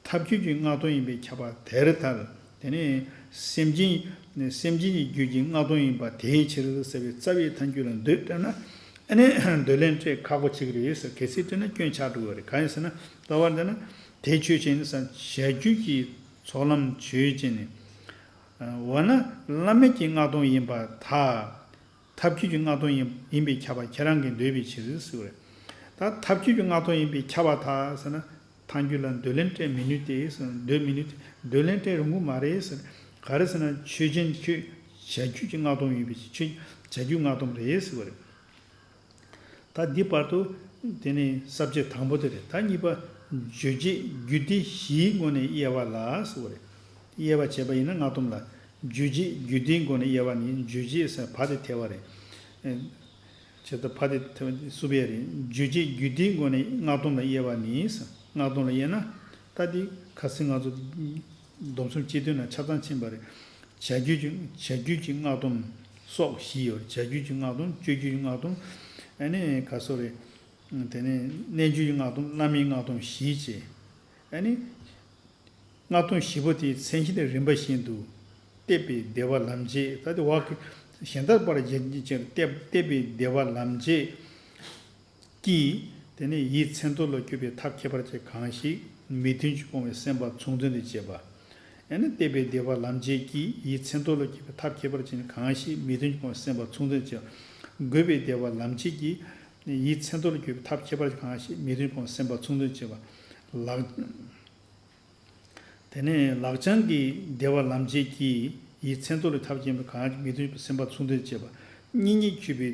ཐབས་རྒྱུད་ཀྱི་སྔགས་སྡོམ་ཡིན་པས་ཁྱབ་པ་དེར་ཐལ། དེ་ནས་སེམས་ཅན་སེམས་ཅན་གྱི་རྒྱུད་ཀྱི་སྔགས་སྡོམ་ཡིན་པ་དེའི་ཕྱིར་ཟེར་བའི་རྩ་བའི་ཐལ་འགྱུར་ལ་འདོད་སྤྲད་ན། ཨ་ནི་འདོད་ལན་སྤྲད་ཁག་པོ་ཆགས་ཀྱི་རེད་ཟེར། གལ་སྲིད་སྤྲད་ན་སྐྱོན་ཆགས་འགྲོ་གི་རེད། གང་ཡིན་ཟེར་ན་རྩ་བར་འདོད་ན་དེ་ཆོས་ཅན་ཟེར། བྱ་རྒྱུད་ཀྱི་ཚོགས་ལམ་ཆོས་ཅན་ནི། འོ་ན་བླ་མེད་ཀྱི་སྔགས་སྡོམ་ཡིན་པར་ཐལ། ཐབས་རྒྱུད་ཀྱི་སྔགས་སྡོམ་ཡིན་ཡིན་པས་ཁྱབ་པ་ཁྱེད་རང་གིས་འདོད་པའི་ཕྱིར་ཟེར་བ་རེད། ད་ཐབས་རྒྱུད་ཀྱི་སྔགས་སྡོམ་ཡིན་པས་ཁྱབ་པར་ཐལ་ཟེར་ན། ཐལ་འགྱུར་ལ་འདོད་ལན་སྤྲད་མི་ནུས་ཏེ་ཟེར། འདོད་མི་ནུས་ཏེ། འདོད་ལན་སྤྲད་རུང་གི་མ་རེད་ཟེར། ག་རེ་ཟེར་ན་ཆོས་ཅན་ཁྱོད་བྱ་རྒྱུད་ཀྱི་སྔགས་སྡོམ་ཡིན་པའི་ཕྱིར། ཁྱོད་བྱ་རྒྱུད་སྔགས་སྡོམ་རེད་ཟེར་བ་རེད། ད་འདི་བར་དུ་དེ་ནི་ས་བཅད་དང་པོ་དེ་རེད། ད་གཉིས་པ། རྗོད་བྱེད་རྒྱུད་སྡེ་བཞིའི་ངོས་ནས་དབྱེ་བ་ལ་ཟེར་བ་རེད། དབྱེ་བ་བྱས་པ་ཡིན་ན་སྔགས་སྡོམ་ལ། རྗོད་བྱེད་རྒྱུད་སྡེའི་སྒོ་ནས་དབྱེ་བ་ནི་རྗོད་བྱེད་ཟེར་བ་དེ་ཐལ་བ་རེད། ཨེ། བྱས་ཙང་ཕ་དེ་ཐེ་བ་སུ་བས་རེད། རྗོད་བྱེད་རྒྱུད་སྡེའི་སྒོ་ནས་སྔགས་སྡོམ་ལ་དབྱེ་བ་ནི། སྔགས་སྡོམ་ལ་དབྱེ་ན། ད་འདི་ཁ་སང་ང་ཚོ་སྡོམ་གསུམ་སྤྱི་དོན་ནང་ཆ་ཚང་ཕྱིན་པ་རེད། བྱ་རྒྱུད་ཀྱི་བྱ་རྒྱུད་ཀྱི་སྔགས་སྡོམ་སོགས་བཞི་ཡོད་རེད། བྱ་རྒྱུད་ཀྱི་སྔགས་སྡོམ། སྤྱོད་རྒྱུད་ཀྱི་སྔགས་སྡོམ། ཨ་ནི་ག་སོགས་རེད། དེ་ནས་རྣལ་འབྱོར་གྱི་སྔགས་སྡོམ། བླ་མའི་སྔགས་སྡོམ་བཞི་བྱས། ཨ་ནི། སྔགས་སྡོམ་བཞི་པོ་དེའི་མཚན་གཞི་དེ་རིམ་པ་བཞིན་དུ། བསྟོད་པའི་བདེ་བ་ལམ་བྱེད། ད་དེ་བག་གི་གཞན་དག་པར་བཞག་ཅིང་བསྟོད་བསྟོད་པའི་བདེ་བ་ལམ་བྱེད་ཀྱིས། དེ་ནས་ཡིད་མཚན་རྟོག་ལ་སྐྱོབ་པའི་ཐབས་ཁྱད་པར་ཅན་གང་ཞིག་མི་མཐུན་ཕྱོགས་སྤོང་བའི་སེམས་པ་མཚུངས་ལྡན་དུ་བྱེད་པ། ཨ་ནི་བསྟོད་པའི་བདེ་བ་ལམ་བྱེད་ཀྱིས། ཡིད་མཚན་རྟོག་ལ་སྐྱོབ་པའི་ཐབས་ཁྱད་པར་ཅན་གང་ཞིག་མི་མཐུན་ཕྱོགས་སྤོང་བའི་སེམས་པ་མཚུངས་ལྡན་དུ་བྱེད་པ། དགོད་པའི་བདེ་བ་ལམ་བྱེད་ཀྱིས། ཡིད་མཚན་རྟོག་ལ་སྐྱོབ་པའི་ཐབས་ཁྱད་པར་ཅན་གང་ཞིག་མི་མཐུན་ཕྱོགས་སྤོང་བའི་སེམས་པ་མཚུངས་ལྡན་དུ་བྱེད་པ། ལག་དེ་ནས་ལག་བཅངས་ཀྱི་བདེ་བ་ལམ་བྱེད་ཀྱིས། ཡིད་མཚན་རྟོག་ལ་ཐབས་མཁས་པའི་གང་ཞིག་མི་མཐུན་ཕྱོགས་སེམས་པ་མཚུངས་ལྡན་བྱེད་པ། གཉིས་གཉིས་འཁྱུད་པའི་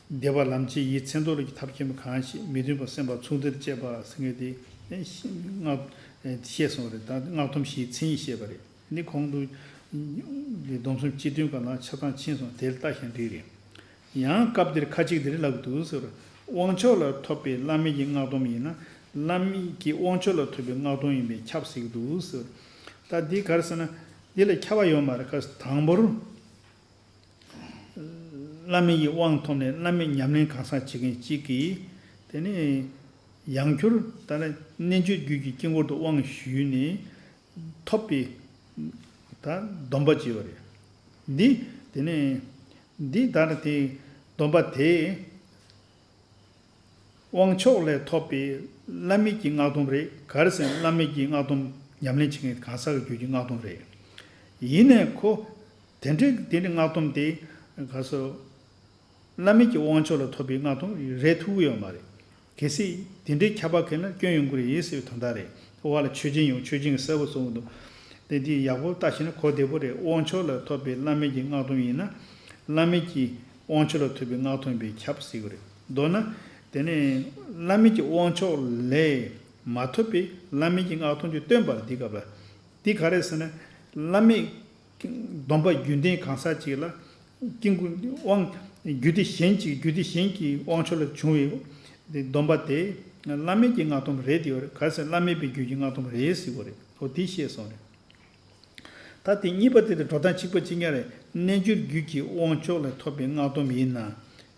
བདེ་བ་ལམ་བྱེད། ཡིད་མཚན་རྟོག་ལ་ཐབས་མཁས་པའི་གང་ཞིག་མི་མཐུན་ཕྱོགས་སེམས་པ་མཚུངས་ལྡན་བྱེད་པ་ཟེར་མཁན་དེ་སྔགས་བཤད་སོང་རེད། ད་སྔགས་སྡོམ་བཞིའི་མཚན་ཉིད་བཤད་པ་རེད། འདི་གོང་དུ་འདི་སྡོམ་གསུམ་སྤྱི་དོན་སྒང་ལ་ཆ་ཚང་ཕྱིན་སོང་། དེ་ལ་ལྟ་ཞིང་འགྲིག་རེད། ཡང་སྐབས་འདིར་ཁ་ཅིག་འདིར་ལབ་འདུག་ཟེར། དབང་ཆོག་ལ་ཐོབ་པའི་བླ་མེད་ཀྱི་སྔགས་སྡོམ་ཡིན་ན། བླ་མེད་ཀྱི་དབང་ཆོག་ལ་ཐོབ་པའི་སྔགས་སྡོམ་ཡིན་པས་ཁྱབ་ཟེར་གྱི་འདུག་ཟེར། ད་འདི་ག་རེ་ཟེར་ན། འདི་ལ་ཁྱབ་པ་ཡོད་མ་རེད། ག་དང་པོར་བླ་མེད་ཀྱི་དབང་ཐོབ་ནས་བླ་མེད་ཉམས་ལེན་གང་ཟག་བྱེད་མཁན་གཅིག་གིས། དེ་ནས་ཡང་བསྐྱར་ད་ནི་རྣལ་འབྱོར་རྒྱུད་ཀྱི་དཀྱིལ་འཁོར་དུ་དབང་ཞུས་ནས། ཐོབ་པའི་ད་སྡོམ་པ་ཅིག་ཡོད་རེད། འདི་དེ་ནས་འདི་ལྟར་དེ་སྡོམ་པ་དེ་དབང་ཆོག་ལས་ཐོབ་པའི་བླ་མེད་ཀྱི་སྔགས་སྡོམ་རེད། ག་རེ་ཟེར་ན་བླ་མེད་ཀྱི་སྔགས་སྡོམ་ཉམས་ལེན་བྱེད་མཁན་གང་ཟག་གི་རྒྱུད་ཀྱི་སྔགས་སྡོམ་རེད། ཡིན་ནའི་ཁོ་དེ་འདྲའི་དེ་འདྲའི་སྔགས་སྡོམ་དེ་ག་སོ། བླ་མེད་ཀྱི་དབང་ཆོག་ལ་ཐོབ་པའི་སྔགས་སྡོམ་རེད་ཐུབ་ཀྱི་ཡོད་མ་རེད། གལ་སྲིད་དེ་འདྲའི་ཁྱབ་པ་གལ་ན་སྐྱོན་ཡོང་གི་རེད་ཟེར་བའི་དོན་དག་རེད། འོག་ལ་ཆོས་ཅན་ཡང་ཆོས་ཅན་གྱི་གསལ་པོ་གསུངས་འདུག་དེ་འདི་ཡག་པོ་ལྟ་ཤེས་ན་གོ་བདེ་པོ་རེད། དབང་ཆོག་ལ་ཐོབ་པའི་བླ་མེད་ཀྱི་སྔགས་སྡོམ་ཡིན་ན། བླ་མེད་ཀྱི་དབང་ཆོག་ལ་ཐོབ་པའི་སྔགས་སྡོམ་ཡིན་པས་ཁྱབ་ཟེར་གྱི་རེད། མདོར་ན། དེ་ནས་བླ་མེད་ཀྱི་དབང་ཆོག་ལས་མ་ཐོབ་པའི་བླ་མེད་ཀྱི་སྔགས་སྡོམ་གྱི་སྟོན་པ་རེད། འདི་སྐབས་ལ། འདི་ག་རེ་ཟེར་ན། བླ་མེད་སྡོམ་པ་རྒྱུན་ལྡན་གང་ཟག་ཅིག་ལ། དཀྱིལ་འཁོར་དབང་རྒྱུད་སྡེ་གཞན་གཅིག་རྒྱུད་སྡེ་གཞན་གྱི་དབང་ཆོག་ལ་བྱུང་བའི་སྡོམ་པ་དེ་བླ་མེད་ཀྱི་སྔགས་སྡོམ་རེད་དེ་ཡོད་རེད། ག་རེ་ཟེར་ན་བླ་མེད་པའི་རྒྱུད་ཀྱི་སྔགས་སྡོམ་རེད་ཟེར་གྱི་ཡོད་རེད། འོ་དེ་བཤད་སོང་རེད། ད་དེ་གཉིས་པ་དེ་དེ་འགྲོ་སྟངས་གཅིག་པ་གཅིག་རྐྱང་རེད། རྣལ་འབྱོར་རྒྱུད་ཀྱི་དབང་ཆོག་ལ་ཐོབ་པའི་སྔགས་སྡོམ་ཡིན་ན།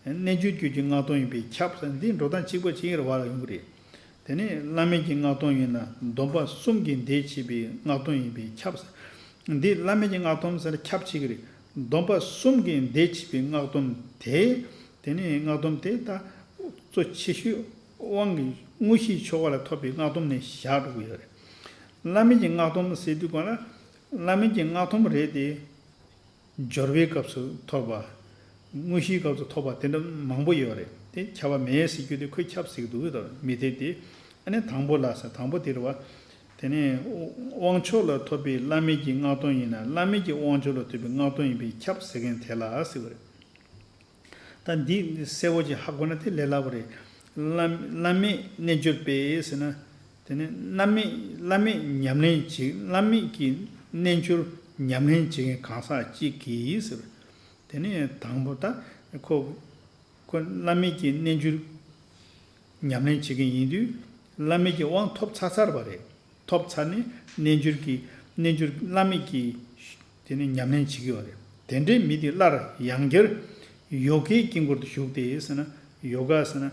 རྣལ་འབྱོར་རྒྱུད་ཀྱི་སྔགས་སྡོམ་ཡིན་པས་ཁྱབ་ཟེར། འདི་འགྲོ་སྟངས་གཅིག་པ་གཅིག་རྐྱང་རེད་བ་ལ་ཡོང་གི་རེད། དེ་ནས་བླ་མེད་ཀྱི་སྔགས་སྡོམ་ཡིན་ན་སྡོམ་པ་གསུམ་གྱིས་འདས་ཕྱིན་པའི་སྔགས་སྡོམ་ཡིན་པས་ཁྱབ་ཟེར། འདི་བླ་མེད་ཀྱི་སྔགས་སྡོམ་ཟེར་ན་ཁྱབ་བྱེད་ཀྱི་རེད། སྡོམ་པ་གསུམ་གྱིས་འདས་ཕྱིན་པའི་སྔགས་སྡོམ་དེ། དེ་ནས་སྔགས་སྡོམ་དེ་ད་གཙོ་ཆེ་ཤོས་དབང་གི་དངོས་གཞིའི་ཆོ་ག་ལ་ཐོབ་པའི་སྔགས་སྡོམ་ནས་བཞག་འགྲོ་གི་ཡོད་རེད། བླ་མེད་ཀྱི་སྔགས་སྡོམ་ཟེར་དུས་གང་ལ། བླ་མེད་ཀྱི་སྔགས་སྡོམ་རེད་དེ། སྦྱོར་བའི་སྐབས་སུ་ཐོབ་པ། དངོས་གཞིའི་སྐབས་སུ་ཐོབ་པ་དེ་འདྲ་མང་པོ་ཡོད་རེད། དེ་ཁྱབ་པ་མེད་ཟེར་རྒྱུ་དེ་ཁོས་ཁྱབ་ཟེར་གྱི་འདུག་གི། མི་དེ་དེ་ཨ་ནི་དང་པོ་ལ་ཟེར་དང་པོ་དེ་རེད་བ། དེ་ནས་དབང་ཆོག་ལ་ཐོབ་པའི་བླ་མེད་ཀྱི་སྔགས་སྡོམ་ཡིན་ན་བླ་མེད་ཀྱི་དབང་ཆོག་ལ་ཐོབ་པའི་སྔགས་སྡོམ་ཡིན་པས་ཁྱབ་ཟེར་མཁན་དེ་ལ་ཟེར་བ་རེད། ད་འདི་གསལ་པོ་ཅིག་ཧ་གོ་ན་དེ་ལས་སླ་པོ་རེད། བླ་བླ་མེད་རྣལ་འབྱོར་པས་ཟེར་ན། དེ་ནི་བླ་མེད་བླ་མེད་ཉམས་ལེན་བྱེད། བླ་མེད་ཀྱི་རྣལ་འབྱོར་ཉམས་ལེན་བྱེད་མཁན་གང་ཟག་གཅིག་གིས་ཟེར། དེ་ནི་དང་པོ་ད་ཁོ་ཁོ་བླ་མེད་ཀྱི་རྣལ་འབྱོར་ཉམས་ལེན་བྱེད་མཁན་ཡིན་དུས། བླ་མེད་ཀྱི་དབང་ཐོབ་ཚར་ཚར་བ་རེད། ཐོབ་ཚར་ནས་རྣལ་འབྱོར་གྱི་རྣལ་འབྱོར་བླ་མེད་ཀྱི་དེ་ནས་ཉམས་ལེན་བྱེད་ཀྱི་ཡོད་རེད། དེ་འདྲའི་མི་དེ་སླར་ཡང་བསྐྱར་ཡོ་གའི་དཀྱིལ་འཁོར་དུ་ཞུགས་ཏེ་ཟེར་ན། ཡོ་ག་ཟེར་ན་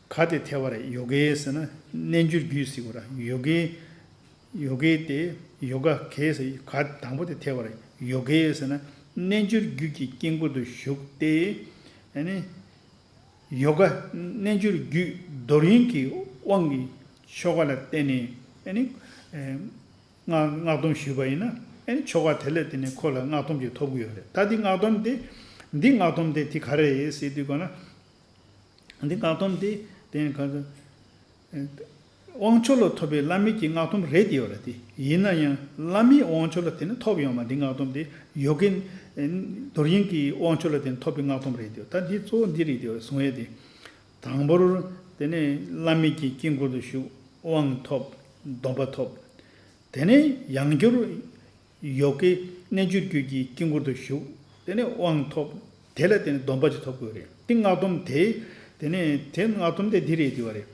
ག་དེ་ཐེ་བ་རེད། ཡོ་གའི་ཟེར་ན་རྣལ་འབྱོར་རྒྱུད་ཟེར་གོ་ར། ཡོ་གའི་ཡོ་གའི་དེ་ཡོ་ག་གའི་ཟེར་ག་དང་པོ་དེ་ཐེ་བ་རེད། ཡོ་གའི་ཟེར་ན་རྣལ་འབྱོར་རྒྱུད་ཀྱི་དཀྱིལ་འཁོར་དུ་ཞུགས་ཏེ། ཨ་ནི། ཡོ་ག་རྣལ་འབྱོར་རྒྱུད་རྡོར་དབྱིངས་ཀྱི་དབང་གི་ཆོ་ག་ལ་བརྟེན་ནས་ཨ་ནི་སྔགས་སྔགས་སྡོམ་ཞུས་པ་ཡིན་ན། ཨ་ནི་ཆོ་ག་དེ་ལ་བརྟེན་ནས་ཁོ་ལ་སྔགས་སྡོམ་ཅིག་ཐོབ་ཀྱི་ཡོད་རེད། ད་འདི་སྔགས་སྡོམ་དེ་འདི་སྔགས་སྡོམ་དེ་དེ་ག་རེ་རེད་ཟེར་དུས་ག་ན། འདི་སྔགས་སྡོམ་དེ་དེ་ག་དབང་ཆོག་ལ་ཐོབ་པའི་བླ་མེད་ཀྱི་སྔགས་སྡོམ་རེད་དེ་ཡོད་རེད་དེ། ཡིན་ན་ཡང་བླ་མེད་དབང་ཆོག་ལ་དེ་ནི་ཐོབ་ཡོང་བ་འདི་སྔགས་སྡོམ་དེ་ཡོ་གའི་རྡོར་དབྱིངས་ཀྱི་དབང་ཆོག་ལ་དེ་ནི་ཐོབ་པའི་སྔགས་སྡོམ་རེད་དེ། ད་འདི་གཙོ་བོ་འདི་རེད་དེ་གསུང་ཡས་དེ། དང་པོར་དེ་ནས་བླ་མེད་ཀྱི་དཀྱིལ་འཁོར་དུ་ཞུགས། དབང་ཐོབ། སྡོམ་པ་ཐོབ། དེ་ནས་ཡང་བསྐྱར་ཡོ་གའི་རྣལ་འབྱོར་རྒྱུད་ཀྱི་དཀྱིལ་འཁོར་དུ་ཞུགས། དེ་ནས་དབང་ཐོབ། དེ་ལ་དེ་ནས་སྡོམ་པ་ཅིག་ཐོབ་དགོས་རེད། སྔགས་སྡོམ་དེ། དེ་ནས་དེ་སྔགས་སྡོམ་དེ་འདི་རེད་འདི་བ་རེད།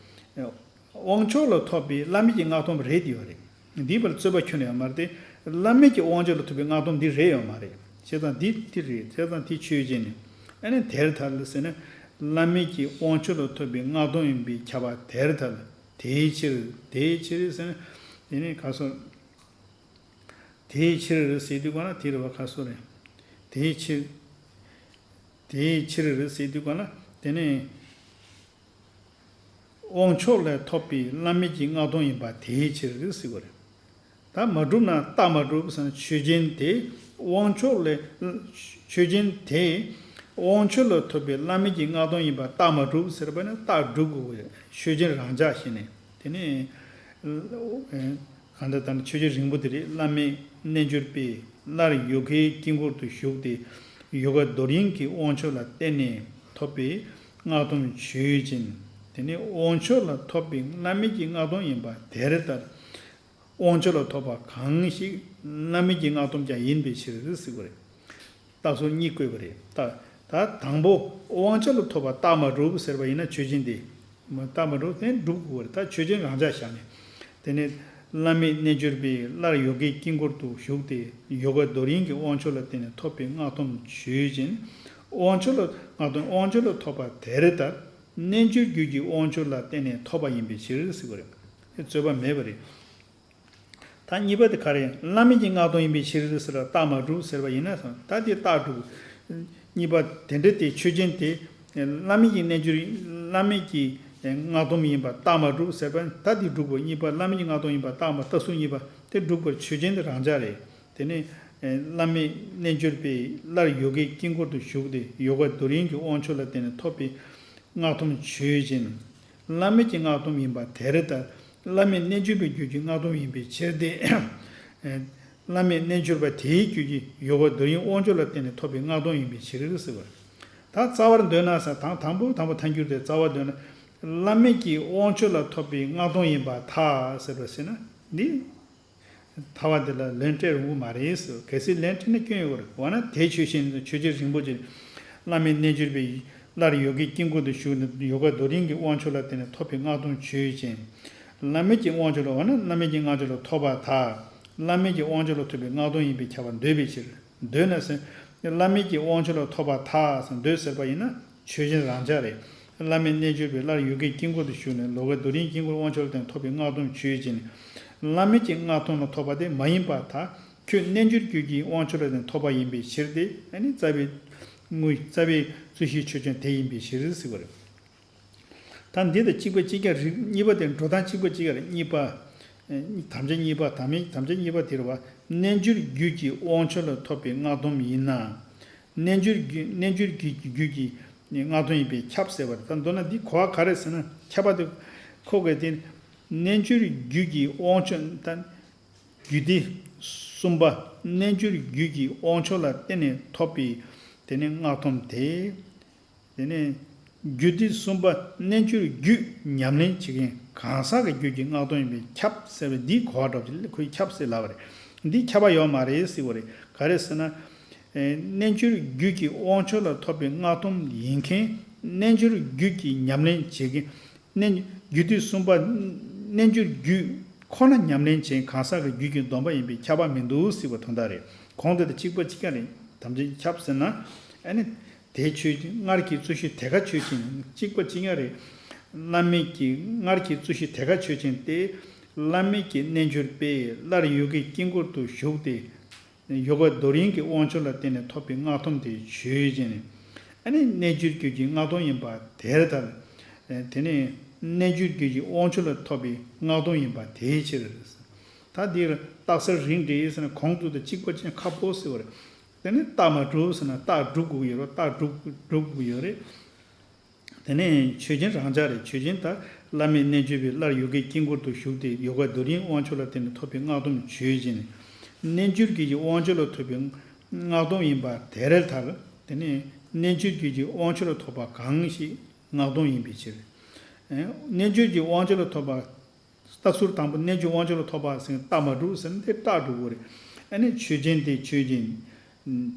དབང་ཆོག་ལ་ཐོབ་པའི་བླ་མེད་ཀྱི་སྔགས་སྡོམ་རེད་འདི་བ་རེད། འདིའི་བར་རྩོད་པ་ཁྱོན་ནས་ཡང་མ་རེད་དེ། བླ་མེད་ཀྱི་དབང་ཆོག་ལ་ཐོབ་པའི་སྔགས་སྡོམ་འདི་རེད་ཡོད་མ་རེད། བྱས་ཙང་འདི་འདི་རེད། བྱས་ཙང་འདི་ཆོས་ཅན་ནི། ཨ་ནི་དེར་ཐལ་ཟེར་ན། བླ་མེད་ཀྱི་དབང་ཆོག་ལ་ཐོབ་པའི་སྔགས་སྡོམ་ཡིན་པས་ཁྱབ་པ་དེར་ཐལ། དེའི་ཕྱིར་དེའི་ཕྱིར་ཟེར་ན། དེ་ནི་ག་སོ། དེའི་ཕྱིར་ཟེར་དུས་ག་ན་དེ་རེད་བ། ག་སོ་རེད། དེའི་ཕྱིར། དེའི་ཕྱིར་ཟེར་དུས་ག་ན་དེ་ནི། དབང་ཆོག་ལས་ཐོབ་པའི་བླ་མེད་ཀྱི་སྔགས་སྡོམ་ཡིན་པ་དེའི་ཕྱིར་ཟེར་བ་རེད། ད་མ་གྲུབ་ན་རྟགས་མ་གྲུབ་ཟེར་ན་ཆོས་ཅན་དེ་དབང་ཆོག་ལས། ཆོས་ཅན་དེ་དབང་ཆོག་ལ་ཐོབ་པའི་བླ་མེད་ཀྱི་སྔགས་སྡོམ་ཡིན་པ་རྟགས་མ་གྲུབ་ཟེར་བ་ནི་རྟགས་གྲུབ་དགོས་པ་རེད། ཆོས་ཅན་རང་འཇགས་ཤིག་ནས་དེ་ནས། གང་ལྟར་ད་ནི་ཆོས་ཅན་རིང་པོ་དེ་རེད། བླ་མེད་རྣལ་འབྱོར་པས་སླར་ཡོ་གའི་དཀྱིལ་འཁོར་དུ་ཞུགས་ཏེ། ཡོ་ག་རྡོར་དབྱིངས་ཀྱི་དབང་ཆོག་ལ་བརྟེན་ནས་ཐོབ་པའི་སྔགས་སྡོམ་ཆོས་ཅན། དེ་ནི་དབང་ཆོག་ལ་ཐོབ་པའི་བླ་མེད་ཀྱི་སྔགས་སྡོམ་ཡིན་པ་དེར་ལྟར། དབང་ཆོག་ལ་ཐོབ་པ་གང་ཞིག་བླ་མེད་ཀྱི་སྔགས་སྡོམ་ཀྱང་ཡིན་པའི་ཕྱིར་ཟེར་བ་རེད། རྟགས་གསལ་གཉིས་བཀོད་པ་རེད། ད་ད་དང་པོ་དབང་ཆོག་ལ་ཐོབ་པ་རྟགས་མ་གྲུབ་ཟེར་བ་ཡིན་ན་ཆོས་ཅན་དེ། མ་རྟགས་མ་གྲུབ་དེ་གྲུབ་དགོས་པ་རེད། ད་ཆོས་ཅན་རང་འཇགས་བཞག་ནས། དེ་ནས་བླ་མེད་རྣལ་འབྱོར་པས་སླར་ཡོ་གའི་དཀྱིལ་འཁོར་དུ་ཞུགས་ཏེ་ཡོ་ག་རྡོར་དབྱིངས་ཀྱི་དབང་ཆོག་ལ་བརྟེན་ནས་ཐོབ་པའི་སྔགས་སྡོམ་ཆོས་ཅན། དབང་ཆོག་ལ་སྔགས་སྡོམ་དབང་ཆོག་ལ་ཐོབ་པ་དེར་ལྟར་རྣལ་འབྱོར་རྒྱུད་ཀྱི་དབང་ཆོག་ལ་བརྟེན་ནས་ཐོབ་པ་ཡིན་པའི་ཕྱིར་ཟེར་བ་རེད། རྩོད་པ་མེད་པ་རེད། ད་གཉིས་པ་དེ་ག་རེ། བླ་མེད་ཀྱི་སྔགས་སྡོམ་ཡིན་པའི་ཕྱིར་ཟེར་ལ་རྟགས་མ་གྲུབ་ཟེར་བ་ཡིན་ན་སོང་ད་དེ་རྟགས་གྲུབ། གཉིས་པ་དེ་འདྲ་དེ་ཆོས་ཅན་དེ། བླ་མེད་ཀྱི་རྣལ་འབྱོར། བླ་མེད་ཀྱི་སྔགས་སྡོམ་ཡིན་པ་རྟགས་མ་གྲུབ་ཟེར་བ་ད་དེ་གྲུབ་དགོས། གཉིས་པ་བླ་མེད་ཀྱི་སྔགས་སྡོམ་ཡིན་པ་རྟགས་མ་རྟགས་གསལ་གཉིས་པ་དེ་གྲུབ་དགོས། ཆོས་ཅན་དེ་རང་འཇགས་རེད། དེ་ནས། བླ་མེད་རྣལ་འབྱོར་པས་སླར་ཡོ་གའི་དཀྱིལ་འཁོར་དུ་ཞུགས་ཏེ་ཡོ་ག་རྡོར་དབྱིངས་ཀྱི་དབང་ཆོག་ལ་བརྟེན་ནས་ཐོབ་པའི་སྔགས་སྡོམ་ཆོས་ཅན། བླ་མེད་ཀྱི་སྔགས་སྡོམ་ཡིན་པ་དེར་ལྟར། བླ་མེད་རྣལ་འབྱོར་པའི་རྒྱུད་ཀྱི་སྔགས་སྡོམ་ཡིན་པའི་ཕྱིར་ཏེ། བླ་མེད་རྣལ་འབྱོར་པ་དེའི་རྒྱུད་ཀྱི་ཡོ་ག་རྡོར་དབྱིངས་དབང་ཆོག་ལ་བརྟེན་ནས་ཐོབ་པའི་སྔགས་སྡོམ་ཡིན་པའི་ཕྱིར་ཟེར་བ། ད་རྩ་བར་འདོད་ན་ཟེར་དང་དང་པོ་དང་པོ་ཐལ་འགྱུར་ཏེ་རྩ་བར་འདོད་ན། བླ་མེད་ཀྱི་དབང་ཆོག་ལ་ཐོབ་པའི་སྔགས་སྡོམ་ཡིན་པར་ཐལ་ཟེར་བ་ཟེར་ན་འདི། ཐལ་བ་འདི་ལ་ལན་སྤྲད་རུང་བ་མ་རེད་ཟེར། གལ་སྲིད་ལན་སྤྲད་ན་སྐྱོན་ཡོད་རེད། འོ་ན་དེ་ཆོས་ཅན་ཆོས་ཅན་རིང་པོ་ཅན། བླ་མེད་རྣལ་འབྱོར་པས་སླར་ཡོ་གའི་དཀྱིལ་འཁོར་དུ་ཞུགས་ནས་ཡོ་ག་རྡོར་དབྱིངས་ཀྱི་དབང་ཆོག་ལ་བརྟེན་ནས་ཐོབ་པའི་སྔགས་སྡོམ་ཆོས་ཅན། བླ་མེད་ཀྱི་དབང་ཆོག་ལ་འོ་ན་བླ་མེད་ཀྱི་སྔགས་ཆོག་ལ་ཐོབ་པར་ཐལ། བླ་མེད་ཀྱི་དབང་ཆོག་ལ་ཐོབ་པའི་སྔགས་སྡོམ་ཡིན་པས་ཁྱབ་པར་འདོད་པའི་ཕྱིར། འདོད་ན་ཟེར། བླ་མེད་ཀྱི་དབང་ཆོག་ལ་ཐོབ་པར་ཐལ་ཟེར་འདོད་ཟེར་བ་ཡིན་ན། ཆོས་ཅན་རང་འཇགས་རེད། བླ་མེད་རྣལ་འབྱོར་པས་སླར་ཡོ་གའི་དཀྱིལ་འཁོར་དུ་ཞུགས་ནས་ཡོ་ག་རྡོར་དབྱིངས་དཀྱིལ་འཁོར་དབང་ཆོག་ལ་བརྟེན་ནས་ཐོབ་པའི་སྔགས་སྡོམ་ཆོས་ཅན། བླ་མེད་ཀྱི་སྔགས་སྡོམ་ལ་ཐོབ་པ་དེ་མ་ཡིན་པར་ཐལ། ཁྱོད་རྣལ་འབྱོར་རྒྱུད་ཀྱི་དབང་ཆོག་ལ་བརྟེན་ཐོབ་པ་ཡིན་པའི་ཕྱིར་ཏེ། ཨ་ནི་རྩ་བའི་དངོས་རྩ་བའི་རྩོད་གཞིའི་ཆོས་ཅན་དེ་ཡིན་པའི་ཕྱིར་ཟེར་བ་རེད། ད་འདི་དང་གཅིག་པ་གཅིག་རྐྱང་རིགས་གཉིས་པ་དེ་འགྲོ་སྟངས་གཅིག་པ་གཅིག་རྐྱང་རེད། གཉིས་པ། ཨེ། དམ་བཅའ་གཉིས་པ་དམ་དམ་བཅའ་གཉིས་པ་དེ་རེད་བ། རྣལ་འབྱོར་རྒྱུད་ཀྱི་དབང་ཆོག་ལ་ཐོབ་པའི་སྔགས་སྡོམ་ཡིན་ན། རྣལ་འབྱོར་རྒྱུད་རྣལ་འབྱོར་རྒྱུད་ཀྱི་རྒྱུད་ཀྱི་སྔགས་སྡོམ་ཡིན་པས་ཁྱབ་ཟེར་བ་རེད། ད་མདོར་ན་འདི་གོ་བ་ག་རེ་ཟེར་ན་ཁྱབ་པ་དེ་ཁོ་གས་དེ་རྣལ་འབྱོར་རྒྱུད་ཀྱི་དབང་ཆོག་ད་རྒྱུད་སྡེ་གསུམ་པ་རྣལ་འབྱོར་རྒྱུད་ཀྱི་དབང་ཆོག་ལ་བརྟེན་ནས་ཐོབ་པའི་དེ་ནི་སྔགས་སྡོམ་དེ། དེ་ནས་རྒྱུད་སྡེ་གསུམ་པ་རྣལ་འབྱོར་རྒྱུད་ཉམས་ལེན་བྱེད་མཁན་གང་ཟག་གི་རྒྱུད་ཀྱི་སྔགས་སྡོམ་ཡིན་པས་ཁྱབ་ཟེར་བའི་འདིའི་གོ་བ་འདྲ་པོ་ཅིག་ཁོས་ཁྱབ་ཟེར་ལབ་པ་རེད། འདི་ཁྱབ་པ་ཡོད་མ་རེད་ཟེར་བ་རེད། ག་རེ་ཟེར་ན། ཨེ། རྣལ་འབྱོར་རྒྱུད་ཀྱི་དབང་ཆོག་ལ་ཐོབ་པའི་སྔགས་སྡོམ་ཡིན་མཁན་རྣལ་འབྱོར་རྒྱུད་ཀྱི་ཉམས་ལེན་བྱེད་མཁན། རྣལ་རྒྱུད་སྡེ་གསུམ་པ་རྣལ་འབྱོར་རྒྱུད་ཁོ་ན་ཉམས་ལེན་བྱེད་མཁན་གང་ཟག་གི་རྒྱུད་ཀྱི་སྡོམ་པ་ཡིན་པས་ཁྱབ་པ་མི་འདུག་ཟེར་བ་དོན་དག་རེད། གོང་དེ་དང་གཅིག་པ་གཅིག་རྐྱང་རེད། དམ་བཅའ་ཁྱབ་ཟེར་ན། ཨ་ནི། དེའི་ཆོས་སྔར་གྱི་རྩོད་གཞི་དེ་ག་ཆོས་ཅན། གཅིག་པ་གཅིག་རྐྱང་རེད། བླ་མེད་ཀྱི་སྔར་གྱི་རྩོད་གཞི་དེ་ག་ཆོས་ཅན་ཏེ། བླ་མེད་ཀྱི་རྣལ་འབྱོར་པས་སླར་ཡོ་གའི་དཀྱིལ་འཁོར་དུ་ཞུགས་ཏེ། ཡོ་ག་རྡོར་དབྱིངས་ཀྱི་དབང་ཆོག་ལ་བརྟེན་ནས་ཐོབ་པའི་སྔགས་སྡོམ་དེ་ཆོས་ཅན། ཨ་ནི་རྣལ་འབྱོར་རྒྱུད་ཀྱི་སྔགས་སྡོམ་ཡིན་པ་དེར་ཐལ། དེ་ནས་རྣལ་འབྱོར་རྒྱུད་ཀྱི་དབང་ཆོག་ལ་ཐོབ་པའི་སྔགས་སྡོམ་ཡིན་པ་དེའི་ཕྱིར། ད་འདིར་རྟགས་གསལ་རིགས་འགྲེ་ཟེར་ན་གོང་དུ་དང་གཅིག་པ་ཅན་ཁ་ཕོ་ཟེར་བ་རེད། དེ་ནི་རྟགས་མ་གྲུབ་ཟེར་ན་རྟགས་སྒྲུབ་དགོས་ཡོད་རེད། རྟགས་སྒྲུབ་སྒྲུབ་དགོས་ཡོད་རེད། དེ་ནས་ཆོས་ཅན་རང་འཇགས་རེད། ཆོས་ཅན་ད་བླ་མེད་རྣལ་འབྱོར་པས་སླར་ཡོ་གའི་དཀྱིལ་འཁོར་དུ་ཞུགས་ཏེ་ཡོ་ག་རྡོར་དབྱིངས་དབང་ཆོག་ལ་བརྟེན་ནས་ཐོབ་པའི་སྔགས་སྡོམ་ཆོས་ཅན། རྣལ་འབྱོར་རྒྱུད་ཀྱི་དབང་ཆོག་ལ་ཐོབ་པའི་སྔགས་སྡོམ་ཡིན་པ་དེར་ཐལ། དེ་ནས་རྣལ་འབྱོར་རྒྱུད་ཀྱི་དབང་ཆོག་ལ་ཐོབ་པ་གང་ཞིག་སྔགས་སྡོམ་ཡིན་པའི་ཕྱིར། རྣལ་འབྱོར་གྱི་དབང་ཆོག་ལ་ཐོབ་པ། རྟགས་ཟུར་དང་པོ་རྣལ་འབྱོར་དབང་ཆོག་ལ་ཐོབ་པ་ཟེར་རྟགས་མ་གྲུབ་ཟེར་ན་དེ་རྟགས་སྒྲུབ་དགོས་རེད། ཨ་ནི་ཆོས་ཅན་དེ་ཆོས་ཅན།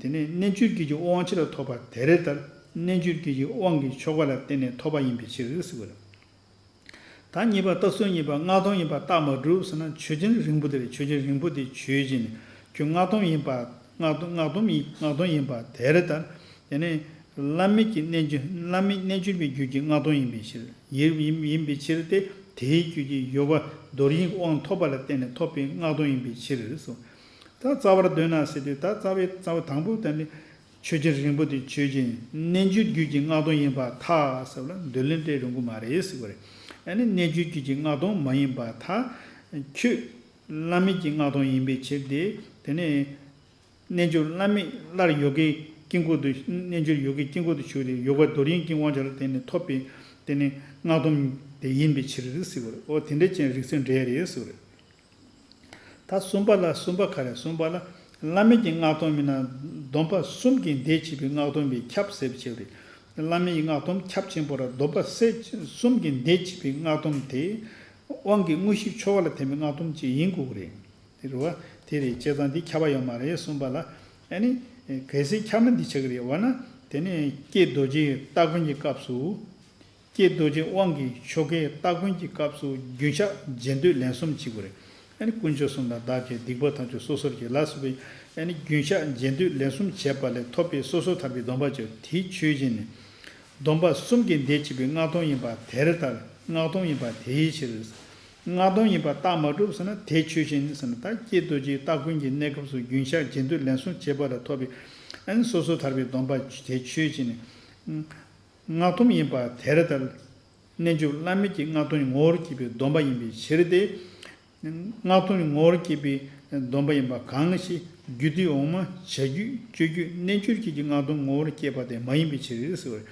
དེ་ནས་རྣལ་འབྱོར་རྒྱུད་ཀྱི་དབང་ཆོག་ལ་ཐོབ་པ་དེ་རེད་ལྟར། རྣལ་འབྱོར་རྒྱུད་ཀྱི་དབང་གི་ཆོ་ག་ལ་བརྟེན་ནས་ཐོབ་པ་ཡིན་པའི་ཕྱིར་ཟེར་བ་རེད། ད་གཉིས་པ་རྟགས་ཚུལ་གཉིས་པ་སྔགས་སྡོམ་ཡིན་པ་རྟགས་མ་གྲུབ་ཟེར་ན། ཆོས་ཅན་རིང་པོ་དེ་རེད། ཆོས་ཅན་རིང་པོ་དེ་ཆོས་ཅན། ཁྱོད་སྔགས་སྡོམ་ཡིན་པ། སྔགས་སྡོམ་སྔགས་སྡོམ་ཡིན། སྔགས་སྡོམ་ཡིན་པ་དེ་རེད། ད་དེ་ནས་བླ་མེད་ཀྱི་རྣལ་འབྱོར། བླ་མེད་རྣལ་འབྱོར་པའི་རྒྱུད་ཀྱི་སྔགས་སྡོམ་ཡིན་པའི་ཕྱིར། ཡིན་ཡིན་ཡིན་པའི་ཕྱིར་ཏེ། དེའི་རྒྱུད་ཀྱི་ཡོ་ག་རྡོར་དབྱིངས་དབང་ཐོབ་པ་ལ་བརྟེན་ནས་ཐོབ་པའི་སྔགས་སྡོམ་ཡིན་པའི་ཕྱིར་སོ། ད་རྩ་བར་འདོད་ན་ཟེར་དུས། ད་རྩ་བའི་རྩ་བ་དང་པོ་དེ་ནི། ཆོས་ཅན་རིང་པོ་དེ་ཆོས་ཅན། རྣལ་འབྱོར་རྒྱུད་ཀྱི་སྔགས་སྡོམ་ཡིན་པར་ཐལ་ཟེར་བ་ལ། འདོད་ལན་སྤྲད་རུང་གི་མ་རེད་ཟེར་བ་རེད། ཨ་ནི་རྣལ་འབྱོར་རྒྱུད་ཀྱི་སྔགས་སྡོམ་མ་ཡིན་པར་ཐལ། ཁྱོད་བླ་མེད་ཀྱི་སྔགས་སྡོམ་ཡིན་པའི་ཕྱིར་ཏེ། དེ་ནས་རྣལ་འབྱོར་བླ་མེད་སླར་ཡོ་གའི་དཀྱིལ་འཁོར་དུ། རྣལ་འབྱོར་ཡོ་གའི་དཀྱིལ་འཁོར་དུ་ཞུགས་ཏེ། ཡོ་ག་རྡོར་དབྱིངས་ཀྱི་དབང་ཆ་ལ་བརྟེན་ནས་ཐོབ་པའི་དེ་ནི་སྔགས་སྡོམ་དེ་ཡིན་པའི་ཕྱིར་ཟེར་བ་རེད། འོ་དེ་འདྲ་ཅན་རིགས་ཚུལ་འགྲེ་རེད་ཟེར་བ་རེད། ད་གསུམ་པ་ལ། གསུམ་པ་ག་རེ། གསུམ་པ་ལ། བླ་མེད་ཀྱི་སྔགས་སྡོམ་ཡིན་ན། སྡོམ་པ་གསུམ་གྱིས་འདས་བྱེད་པའི་སྔགས་སྡོམ་པས་ཁྱབ་ཟེར་བ་ཅིག་རེད། བླ་མེད་ཀྱི་སྔགས་སྡོམ་ཁྱབ་ཆེན་པོ་ར། སྡོམ་པ་གསུམ་གྱིས་འདས་བྱེད་པའི་སྔགས་སྡོམ་དེ། དབང་གི་དངོས་གཞི་ཆོ་ག་ལ་བརྟེན་པའི་སྔགས་སྡོམ་ཅིག་ཡིན་དགོས་ཀྱི་རེད། དེ་རེད་བ། དེ་རེད། བྱས་ཙང་འདི་ཁྱབ་པ་ཡོད་མ་རེད། གསུམ་པ་ལ། ཨ་ནི་གལ་སྲིད་ཁྱབ་ན་འདི་ཆགས་ཀྱི་རེད་བ་ན། དེ་ནས་ཀྱེ་རྡོ་རྗེ་སྟ་གོན་གྱི་སྐབས་སུ། ཀྱེ་རྡོ་རྗེ་དབང་གི་ཆོ་གའི་སྟ་གོན་གྱི་སྐབས་སུ་རྒྱུན་བཤགས་རྗེས་ཟློས་ལན་གསུམ་བྱེད་དགོས་རེད། ཨ་ནི་དཀོན་མཆོག་གསུམ་ལ་བདག་བསྐྱེད། སྡིག་པ་ཐམས་ཅད་སོ་སོར་བརྗེ་ལ་སོགས་པའི། ཨ་ནི་རྒྱུན་བཤགས་རྗེས་ཟློས་ལན་གསུམ་བྱས་པ་ལས་ཐོབ་པའི་སོ་སོར་ཐར་པའི་སྡོམ་པ་བཅོལ། དེ་ཆོས་ཅན་ནི། སྡོམ་པ་གསུམ་གྱིས་འདས་བྱེད་པའི་སྔགས་སྡོམ་ཡིན་པ་དེར་ཐལ། སྔགས་སྡོམ་ཡིན་པ་དེའི་ཕྱིར། སྔགས་སྡོམ་ཡིན་པ་རྟགས་མ་གྲུབ་ཟེར་ན། དེ་ཆོས་ཅན་ཟེར་ན། ད་ཀྱེ་རྡོ་རྗེ་སྟ་གོན་གྱི་གནས་སྐབས་སུ་རྒྱུན་བཤགས་རྗེས་ཟློས་ལན་གསུམ་བྱས་པ་ལས་ཐོབ་པའི། ཨ་ནི་སོ་སོར་ཐར་པའི་སྡོམ་པ་དེ་ཆོས་ཅན་ནི། སྔགས་སྡོམ་ཡིན་པ་དེར་ཐལ། རྣལ་འབྱོར་བླ་མེད་ཀྱི་སྔགས་སྡོམ་ངོ་བོར་སྐྱེས་པའི་སྡོམ་པ་ཡིན་པའི་ཕྱིར་ཏེ། སྔགས་སྡོམ་ངོ་བོར་སྐྱེས་པའི་སྡོམ་པ་ཡིན་པ་གང་ཞིག་རྒྱུད་སྡེ་འོག་མ་བྱ་རྒྱུད་སྤྱོད་རྒྱུད་རྣལ་འབྱོར་རྒྱུད་ཀྱི་སྔགས་སྡོམ་ངོ་བོར་སྐྱེས་པ་དེ་མ་ཡིན་པའི་ཕྱིར་ཟེར་བ་རེད།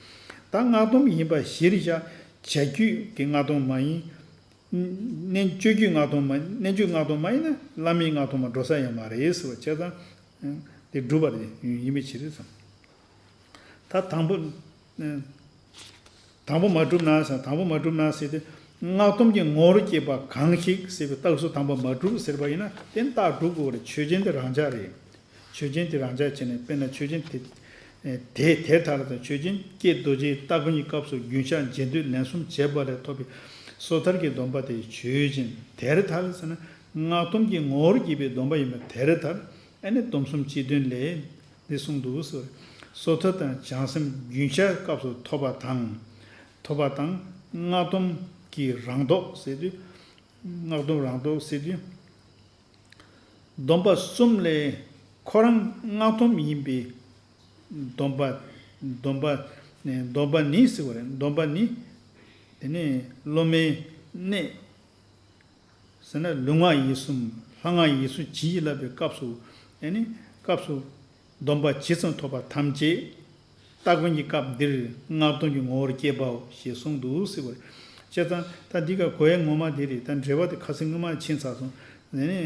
ད་སྔགས་སྡོམ་ཡིན་པ་གཞིར་བཞག་བྱ་རྒྱུད་ཀྱི་སྔགས་སྡོམ་མ་ཡིན། རྣལ་སྤྱོད་རྒྱུད་སྔགས་སྡོམ་མ། རྣལ་འབྱོར་སྔགས་སྡོམ་མ་ཡིན་ན་བླ་མེད་སྔགས་སྡོམ་མ་འགྲོ་ས་ཡང་མ་རེད་ཟེར་བ་བྱས་ཙང་། དེ་སྒྲུབ་པ་རེད། ཡིན་པའི་ཕྱིར་ཟེར། ད་དང་པོ། དང་པོ་མ་གྲུབ་ན་ཟེར། དང་པོ་མ་གྲུབ་ན་ཟེར་ཏེ། སྔགས་སྡོམ་གྱི་ངོ་བོར་སྐྱེས་པ་གང་ཞིག་ཟེར་བའི་རྟགས་སུ་དང་པོ་མ་གྲུབ་ཟེར་བ་ཡིན་ན། དེ་རྟགས་སྒྲུབ་དགོས་རེད། ཆོས་ཅན་དེ་རང་འཇགས་རེད། ཆོས་ཅན་དེ་རང་འཇགས་བྱས་ནས། དཔེར་ན་ཆོས་ཅན་དེ། དེ་དེར་ཐལ་དང་། ཆོས་ཅན་ཀྱེ་རྡོ་རྗེ་སྟ་གོན་གྱི་སྐབས་སུ་རྒྱུན་བཤགས་རྗེས་ཟློས་ལན་གསུམ་བྱས་པ་ལས་ཐོབ་པའི་སོ་ཐར་གྱི་སྡོམ་པ་དེ་ཆོས་ཅན་དེར་ཐལ་ཟེར་ན། སྔགས་སྡོམ་གྱི་ངོ་བོར་སྐྱེས་པའི་སྡོམ་པ་ཡིན་པ་དེར་ཐལ། ཨ་ནི་སྡོམ་གསུམ་སྤྱི་དོན་ལས། འདི་གསུངས་འདུག་ཟེར། སོ་ཐར་དང་བྱང་སེམས་རྒྱུན་བཤགས་སྐབས་སུ་ཐོབ་པ་དང་། ཐོབ་པ་དང་། སྔགས་སྡོམ་གྱི་རང་ལྡོག་ཟེར་དུས། སྔགས་སྡོམ་རང་ལྡོག་ཟེར་དུས། སྡོམ་པ་གསུམ་ལས་ཁོ་རང་སྔགས་སྡོམ་ཡིན་པའི་སྡོམ་པ། སྡོམ་པ། སྡོམ་པ་ནི་ཟེར་བ་རེད། སྡོམ་པ་ནི། དེ་ནས་སློབ་མའི་གནས། ཟེར་ན་ལུས་ངག་ཡིད་གསུམ། ལྷ་ངག་ཡིད་གསུམ་ཇི་ཡིས་བསླབ་པའི་སྐབས་སུ། ཨ་ནི་སྐབས་སུ་སྡོམ་པ་ཇི་ཙམ་ཐོབ་པ་ཐམས་ཅད། སྟ་གོན་གྱི་སྐབས་འདིར་སྔགས་སྡོམ་གྱི་ངོ་བོར་སྐྱེས་པའོ་ཞེས་གསུངས་འདུག་ཟེར་བ་རེད། བྱས་ཙང་ད་འདི་ག་གོ་ཡ་ངོ་མ་འདི་རེད། ད་འགྲེལ་པ་དེ་ཁ་སང་སྔོན་མ་ཕྱིན་ཚར་སོང་། ཨ་ནི་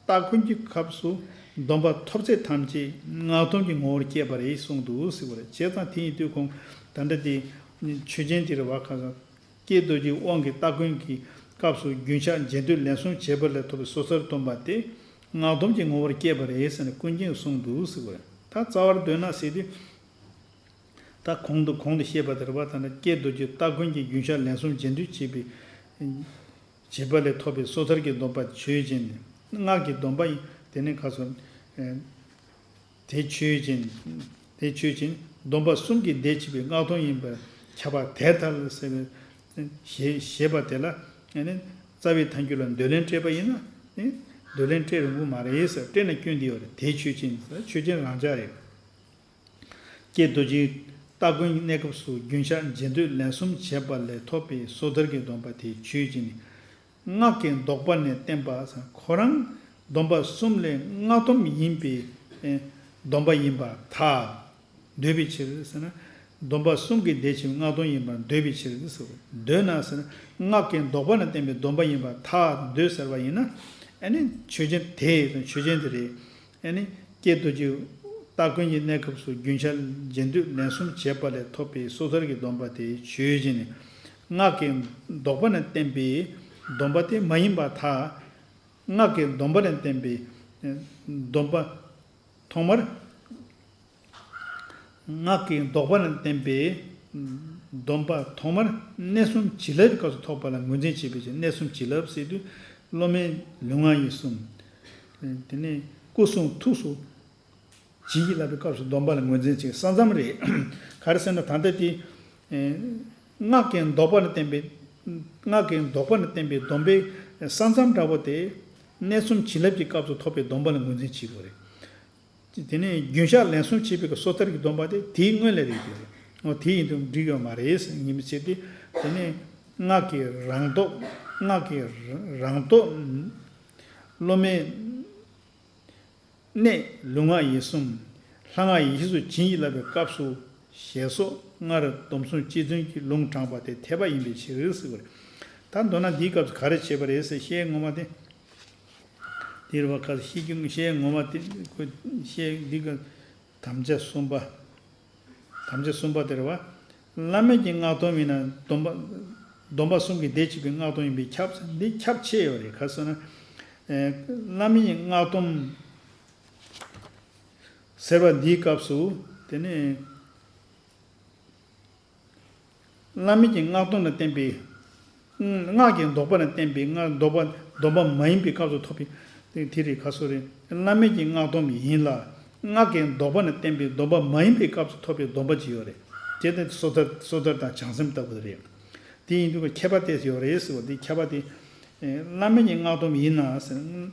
སྟ་གོན་གྱི་སྐབས་སུ་སྡོམ་པ་ཐོབ་ཚད་ཐམས་ཅད་སྔགས་སྡོམ་གྱི་ངོ་བོར་སྐྱེས་པ་རེད་གསུངས་འདུག་ཟེར་བ་རེད། བྱས་ཙང་དེ་ཡིན་དུས་ཁོང་ད་ལྟ་དེ་ཆོས་ཅན་དེ་རེད་བ། ཁ་སང་། ཀྱེ་རྡོ་རྗེའི་དབང་གི་སྟ་གོན་གྱི་སྐབས་སུ་རྒྱུན་བཤགས་རྗེས་ཟློས་ལན་གསུམ་བྱས་པ་ལས་ཐོབ་པའི་སོ་ཐར་སྡོམ་པ་དེ་སྔགས་སྡོམ་གྱི་ངོ་བོར་སྐྱེས་པ་རེད་ཟེར་ནས་ཀུན་མཁྱེན་གསུངས་འདུག་ཟེར་བ་རེད། ད་རྩ་བར་འདོད་ན་ཟེར་དུས། ད་གོང་དུ་གོང་དུ་བཤད་པ་ལྟར་བ་དང་། ཀྱེ་རྡོ་རྗེ་སྟ་གོན་གྱི་རྒྱུན་བཤགས་ལན་གསུམ་རྗེས་ཟློས་བྱས་པའི། བྱས་པ་ལས་ཐོབ་པའི་སོ་ཐར་གྱི་སྡོམ་པ་ཆོས་ཅན། སྔགས་ཀྱི་སྡོམ་པ་ཡིན། དེ་ནི་ཁ་སོ། དེ་ཆོས་ཅན། དེ་ཆོས་ཅན། སྡོམ་པ་གསུམ་གྱིས་འདས་བྱེད་པའི་སྔགས་སྡོམ་ཡིན་པར་ཁྱབ་པ་དེར་ཐལ་ཟེར་བའི་ཞེས་ཞེས་པ་དེ་ལ། ཨ་ནི་རྩ་བའི་ཐལ་འགྱུར་ལ་འདོད་ལན་སྤྲད་པ་ཡིན་ན། ཨེ། འདོད་ལན་སྤྲད་རུང་གི་མ་རེད་ཟེར། སྤྲད་ན་སྐྱོན་འདི་ཡོད་རེད། དེ་ཆོས་ཅན་ཟེར། ཆོས་ཅན་རང་འཇགས་རེད། ཀྱེ་རྡོ་རྗེ་སྟ་གོན་གནས་སྐབས་སུ་རྒྱུན་བཤགས་རྗེས་ཟློས་ལན་གསུམ་བྱས་པ་ལས་ཐོབ་པའི་སོ་ཐར་གྱི་སྡོམ་པ་དེ་ཆོས་ཅན། སྔགས་ཀྱི་ལྡོག་པ་ནས་བསྟན་པ་ཟེར། ཁོ་རང་སྡོམ་པ་གསུམ་ལས་སྔགས་སྡོམ་ཡིན་པའི། ཨེ། སྡོམ་པ་ཡིན་པར་ཐལ། འདོད་པའི་ཕྱིར་ཟེར་ན། སྡོམ་པ་གསུམ་གྱིས་འདས་བྱེད་སྔགས་སྡོམ་ཡིན་པར་འདོད་པའི་ཕྱིར་ཟེར། འདོད་ན་ཟེར་ན། སྔགས་ཀྱི་ལྡོག་པ་ནས་བསྟན་པའི་སྡོམ་པ་ཡིན་པར་ཐལ་འདོད་ཟེར་བ་ཡིན་ན། ཨ་ནི་ཆོས་ཅན་དེ་དང་ཆོས་ཅན་དེ་རེད། ཨ་ནི་ཀྱེ་རྡོ་རྗེ་སྟ་གོན་གྱི་གནས་སྐབས་སུ་རྒྱུན་བཤགས་རྗེས་ཟློས་ལན་གསུམ་བྱས་པ་ལས་ཐོབ་པའི་སོ་ཐར་གྱི་སྡོམ་པ་དེ་ཆོས་ཅན། སྔགས་ཀྱི་ལྡོག་པ་ནས་བསྟན་པའི་སྡོམ་པ་དེ་མ་ཡིན་པར་ཐལ། སྔགས་ཀྱི་ལྡོག་པ་ནས་བསྟན་པའི་སྡོམ་པ། ཐོག་མར། སྔགས་ཀྱི་ལྡོག་པ་ལ་བརྟེན་པའི་སྡོམ་པ་ཐོག་མར་གནས་གསུམ་བྱིན་རླབས་ཀྱི་སྐབས་སུ་ཐོབ་པ་ལ་ངོས་འཛིན་བྱེད་པའི་ཕྱིར། གནས་གསུམ་བྱིན་རླབས་ཟེར་དུས་སློབ་མའི་ལུས་ངག་ཡིད་གསུམ། དེ་ནས་སྐུ་གསུང་ཐུགས་སུ་བྱིན་གྱིས་བརླབས་པའི་སྐབས་སུ་སྡོམ་པ་ལ་ངོས་འཛིན་བྱེད་ས་མཚམས་རེད། ག་རེ་ཟེར་ན་ད་ལྟ་དེ་སྔགས་ཀྱི་ལྡོག་པ་ལ་བརྟེན་པའི་སྔགས་ཀྱི་ལྡོག་པ་ལ་བརྟེན་པའི་སྡོམ་པའི་ས་མཚམས་འདྲ་པོ་དེ་གནས་གསུམ་བྱིན་རླབས་ཀྱི་སྐབས་སུ་ཐོབ་པའི་སྡོམ་པ་ལ་ངོས་འཛིན་བྱེད་དགོས་རེད། དེ་ནས་རྒྱུན་བཤགས་ལན་གསུམ་བྱས་པའི་སོ་ཐར་གྱི་སྡོམ་པ་དེ་དེའི་སྔོན་ལ་རེད་དེ་རེད། འོ་དེ་ཡིན་དུས་འགྲིག་ཡོད་མ་རེད་ཟེར་ཉིན་མི་ཚེ་དེ། དེ་ནས་སྔགས་ཀྱི་རང་ལྡོག་སྔགས་ཀྱི་རང་ལྡོག་སློབ་མའི་གནས་ལུས་ངག་ཡིད་གསུམ་ལྷ་སྔགས་ཡེ་ཤེས་སུ་བྱིན་གྱིས་བརླབས་པའི་སྐབས་སུ་ཞེས་སོགས་སྔར་སྡོམ་གསུམ་གཅིག་མཐུན་གྱི་ལུང་དྲངས་པ་དེ་འཐད་པ་ཡིན་པའི་ཕྱིར་ཟེར་བ་རེད། ད་མདོར་ན་འདིའི་སྐབས་སུ་ག་རེ་བྱས་པ་རེད་ཟེར་བཤད་ངོ་མ་དེ། དེ་རེད་བ། ཁ་ཤས་ཀྱིས་བཤད་ངོ་མ་དེ་ཁོ་བཤད་འདི་ག་དམ་བཅའ་གསུམ་པ། དམ་བཅའ་གསུམ་པ་དེ་རེད་བ། བླ་མེད་ཀྱི་སྔགས་སྡོམ་ཡིན་ན་སྡོམ་པ། སྡོམ་པ་གསུམ་གྱི་སྡེ་གཅིག་པའི་སྔགས་སྡོམ་ཡིན་པས་ཁྱབ་ཟེར། འདི་ཁྱབ་ཆེ་ཡོད་རེད། ག་ཟེར་ན། ཨེ། བླ་མེད་ཀྱི་སྔགས་སྡོམ་ཟེར་བ་འདིའི་སྐབས་སུ། དེ་ནས། བླ་མེད་ཀྱི་སྔགས་སྡོམ་ལ་བརྟེན་པའི། སྔགས་ཀྱི་ལྡོག་པ་ལ་བརྟེན་པའི་སྔགས་ལྡོག་པ་སྡོམ་པ་མ་ཡིན་པའི་སྐབས་སུ་ཐོབ་པའི། དེ་དེ་རེད། ཁ་སོ་རེད། བླ་མེད་ཀྱི་སྔགས་སྡོམ་ཡིན་ལ། སྔགས་ཀྱི་ལྡོག་པ་ལ་བརྟེན་པའི་སྡོམ་པ་མ་ཡིན་པའི་སྐབས་སུ་ཐོབ་པའི་སྡོམ་པ་ཅིག་ཡོད་རེད། དེ་ནི་སོ་ཐར་སོ་ཐར་དང་བྱང་སེམས་ལྟ་བུ་རེད། དེ་ཡིན་དུས་ཁྱད་པར་དེ་ཡོད་རེད་ཟེར་བ་འདི་ཁྱད་པར་དེ། བླ་མེད་ཀྱི་སྔགས་སྡོམ་ཡིན་ན་ཟེར།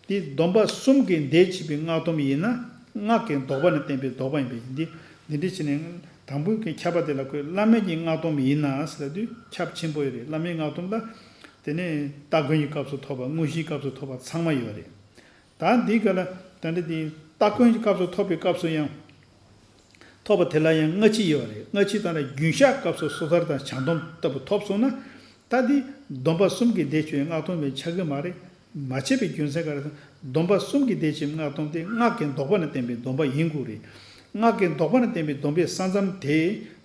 དེ་སྡོམ་པ་གསུམ་གྱི་སྡེ་བྱེད་པའི་སྔགས་སྡོམ་ཡིན་ན། སྔགས་ཀྱི་ལྡོག་པ་ལ་བརྟེན་པའི་ལྡོག་པ་ཡིན་པས་འདི། འདི་འདྲ་བྱས་ནས་དང་པོའི་གི་ཁྱབ་པ་དེ་ལ་ཁོས་བླ་མེད་ཀྱི་སྔགས་སྡོམ་ཡིན་ན་ཟེར་དུས་ཁྱབ་ཆེན་པོ་ཡོད་རེད། བླ་མེད་སྔགས་སྡོམ་ལ། དེ་ནས་སྟ་གོན་གྱི་སྐབས་སུ་ཐོབ་པ། དངོས་གཞིའི་སྐབས་སུ་ཐོབ་པ་ཚང་མ་ཡོད་རེད། ད་འདི་ག་ལ་ད་འདི་དེ་སྟ་གོན་གྱི་སྐབས་སུ་ཐོབ་པའི་སྐབས་སུ་ཡང་། ཐོབ་པ་དེ་ལ་ཡང་སྔ་ཕྱི་ཡོད་རེད། སྔ་ཕྱི་ལྟར་ན་རྒྱུན་བཤགས་སྐབས་སུ་སོ་ཐར་དང་བྱང་སྡོམ་ལྟ་བུ་ཐོབ་སོང་ན། ད་འདི་སྡོམ་པ་གསུམ་གྱི་སྡེ་ཆོས་སྔགས་སྡོམ་པའི་ཆགས་ཀྱི་མ་རེད། མ་བྱས་པའི་རྒྱུ་མཚན་ག་རེ་ཟེར་ན། སྡོམ་པ་གསུམ་གྱི་སྡེ་ཆོས་སྔགས་སྡོམ་དེ་སྔགས་ཀྱི་ལྡོག་པ་ལ་བརྟེན་པའི་སྡོམ་པ་ཡིན་དགོས་རེད། སྔགས་ཀྱི་ལྡོག་པ་ལ་བརྟེན་པའི་སྡོམ་པའི་ས་མཚམས་དེ་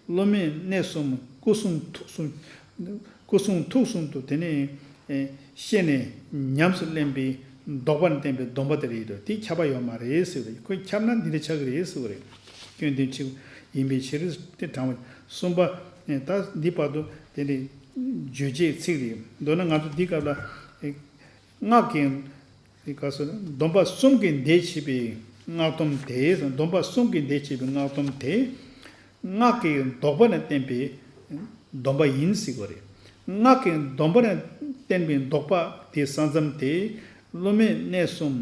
སློབ་མའི་གནས་གསུམ་སྐུ་གསུང་ཐུགས་གསུམ། སྐུ་གསུང་ཐུགས་གསུམ་དུ་དེ་ནས་ཤེས་ནས་ཉམས་སུ་ལེན་པའི་ལྡོག་པ་ལ་བརྟེན་པའི་སྡོམ་པ་དེ་རེད་དོ། དེ་ཁྱབ་པ་ཡོད་མ་རེད་ཟེར་བ་རེད། ཁོས་ཁྱབ་ན་འདི་འདྲ་ཆགས་ཀྱི་རེད་ཟེར་བ་རེད། སྐྱོན་དེ་གཅིག་ཡིན་པའི་ཕྱིར་དེ་དྲངས་པ། གསུམ་པ། ད་འདི་བར་དུ་དེ་ནས་བརྗོད་བྱའི་ཚིག་རེད། མདོར་ན་ང་ཚོ་འདི་སྐབས་ལ། སྔགས་ཀྱི། ག་ཟེར་ན། སྡོམ་པ་གསུམ་གྱི་སྡེ་བྱེད་པའི་སྔགས་སྡོམ་དེ། སྡོམ་པ་གསུམ་གྱི་སྡེ་བྱེད་པའི་སྔགས་སྡོམ་དེ། སྔགས་ཀྱི་ལྡོག་པ་ལ་བརྟེན་པའི་སྡོམ་པ་ཡིན་ཟེར་དགོས་རེད། སྔགས་ཀྱི་སྡོམ་པ་ལ་བརྟེན་པའི་ལྡོག་པ་དེ་ས་མཚམས་དེ་སློབ་མའི་གནས་གསུམ་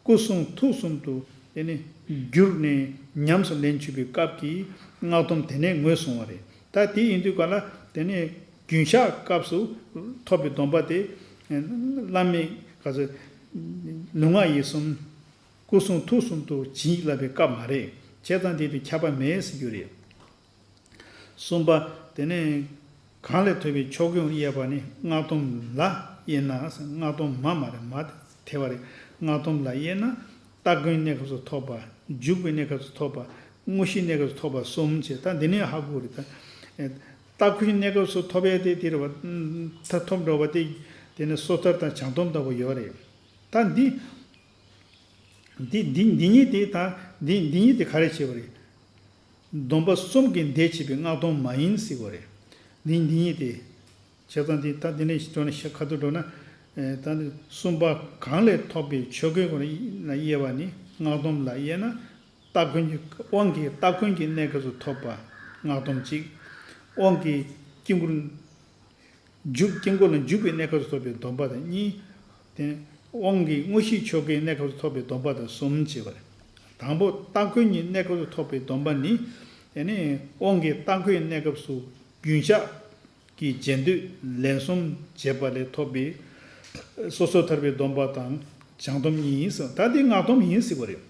སྐུ་གསུང་ཐུགས་གསུམ་དུ་དེ་ནི་བསྒྱུར་ནས་ཉམས་སུ་ལེན་བཅུག་པའི་སྐབས་ཀྱི་སྔགས་སྡོམ་དེ་ནས་ངོས་བཟུང་བ་རེད། ད་དེ་ཡིན་དུས་ག་ལ་དེ་ནས་རྒྱུན་བཤགས་སྐབས་སུ་ཐོབ་པའི་སྡོམ་པ་དེ། བླ་མེད་ག་ཚོད། ལུས་ངག་ཡིད་གསུམ། སྐུ་གསུང་ཐུགས་གསུམ་དུ་བྱིན་གྱིས་བརླབས་པའི་སྐབས་མ་རེད། བྱས་ཙང་དེ་དུས་ཁྱབ་པ་མེད་ཟེར་རྒྱུ་རེད། གསུམ་པ། དེ་ནས་གང་ལས་ཐོབ་པའི་ཆོ་ག་དབྱེ་བ་ནི། སྔགས་སྡོམ་ལ་དབྱེ་ན། སྔགས་སྡོམ་མ་མ་རེད། མ་དེ་ཐལ་བ་རེད། སྔགས་སྡོམ་ལ་དབྱེ་ན། སྟ་གོན་གནས་སྐབས་སུ་ཐོབ་པ། འཇུག་པའི་གནས་སྐབས་སུ་ཐོབ་པ། དངོས་གཞིའི་གནས་སྐབས་སུ་ཐོབ་པ་གསུམ་བྱས། ད་འདི་ནས་ཧ་གོ་རེད་ད། སྟ་གོན་གནས་སྐབས་སུ་ཐོབ་ཡས་དེ་དེ་རེད་བ། ད་ཐོབ་འགྲོ་བ་དེ། དེ་ནས་སོ་ཐར་དང་བྱང་སྡོམ་ལྟ་བུ་ཡོད་རེད། ད་འདི། འདི་འདི་འདི་གཉིས་དེ་ད་འདི་འདི་གཉིས་དེ་ག་རེ་བྱེད་པ་རེད། སྡོམ་པ་གསུམ་གྱི་སྡེ་བྱེད་པའི་སྔགས་སྡོམ་མ་ཡིན་ཟེར་བ་རེད། འདི་འདི་གཉིས་དེ། བྱས་ཙང་དེ་ད་འདི་ནས་འགྲོ་ན་ཤ་ཁ་ཐུག་འགྲོ་ན། ད་འདི་གསུམ་པ་གང་ལས་ཐོབ་པའི་ཆོ་གའི་སྒོ་ནས་དབྱེ་བ་ནི། སྔགས་སྡོམ་ལ་དབྱེ་ན། སྟ་གོན་གྱི་དབང་གིས་སྟ་གོན་གྱི་གནས་སྐབས་སུ་ཐོབ་པ་སྔགས་སྡོམ་གཅིག་དབང་གིས་དཀྱིལ་འཁོར། འཇུག་དཀྱིལ་འཁོར་ལ་འཇུག་པའི་གནས་སྐབས་སུ་ཐོབ་པའི་སྡོམ་པ་དང་གཉིས། དེ་དབང་གིས་དངོས་གཞིའི་ཆོ་གའི་གནས་སྐབས་སུ་ཐོབ་པའི་སྡོམ་པ་དང་གསུམ་བྱེད་པ་རེད། དང་པོ་སྟ་གོན་གྱི་གནས་སྐབས་སུ་ཐོབ་པའི་སྡོམ་པ་ནི། དེ་ནས་དབང་གིས་སྟ་གོན་གནས་སྐབས་སུ་རྒྱུན་བཤགས་ཀྱི་རྗེས་ཟློས་ལན་གསུམ་བྱས་པ་ལས་ཐོབ་པའི་སོ་སོར་ཐར་པའི་སྡོམ་པ་དང་བྱང་སྡོམ་གཉིས་ཡིན་ཟེར། ད་དེ་སྔགས་སྡོམ་ཡིན་ཟེར་བ་རེད།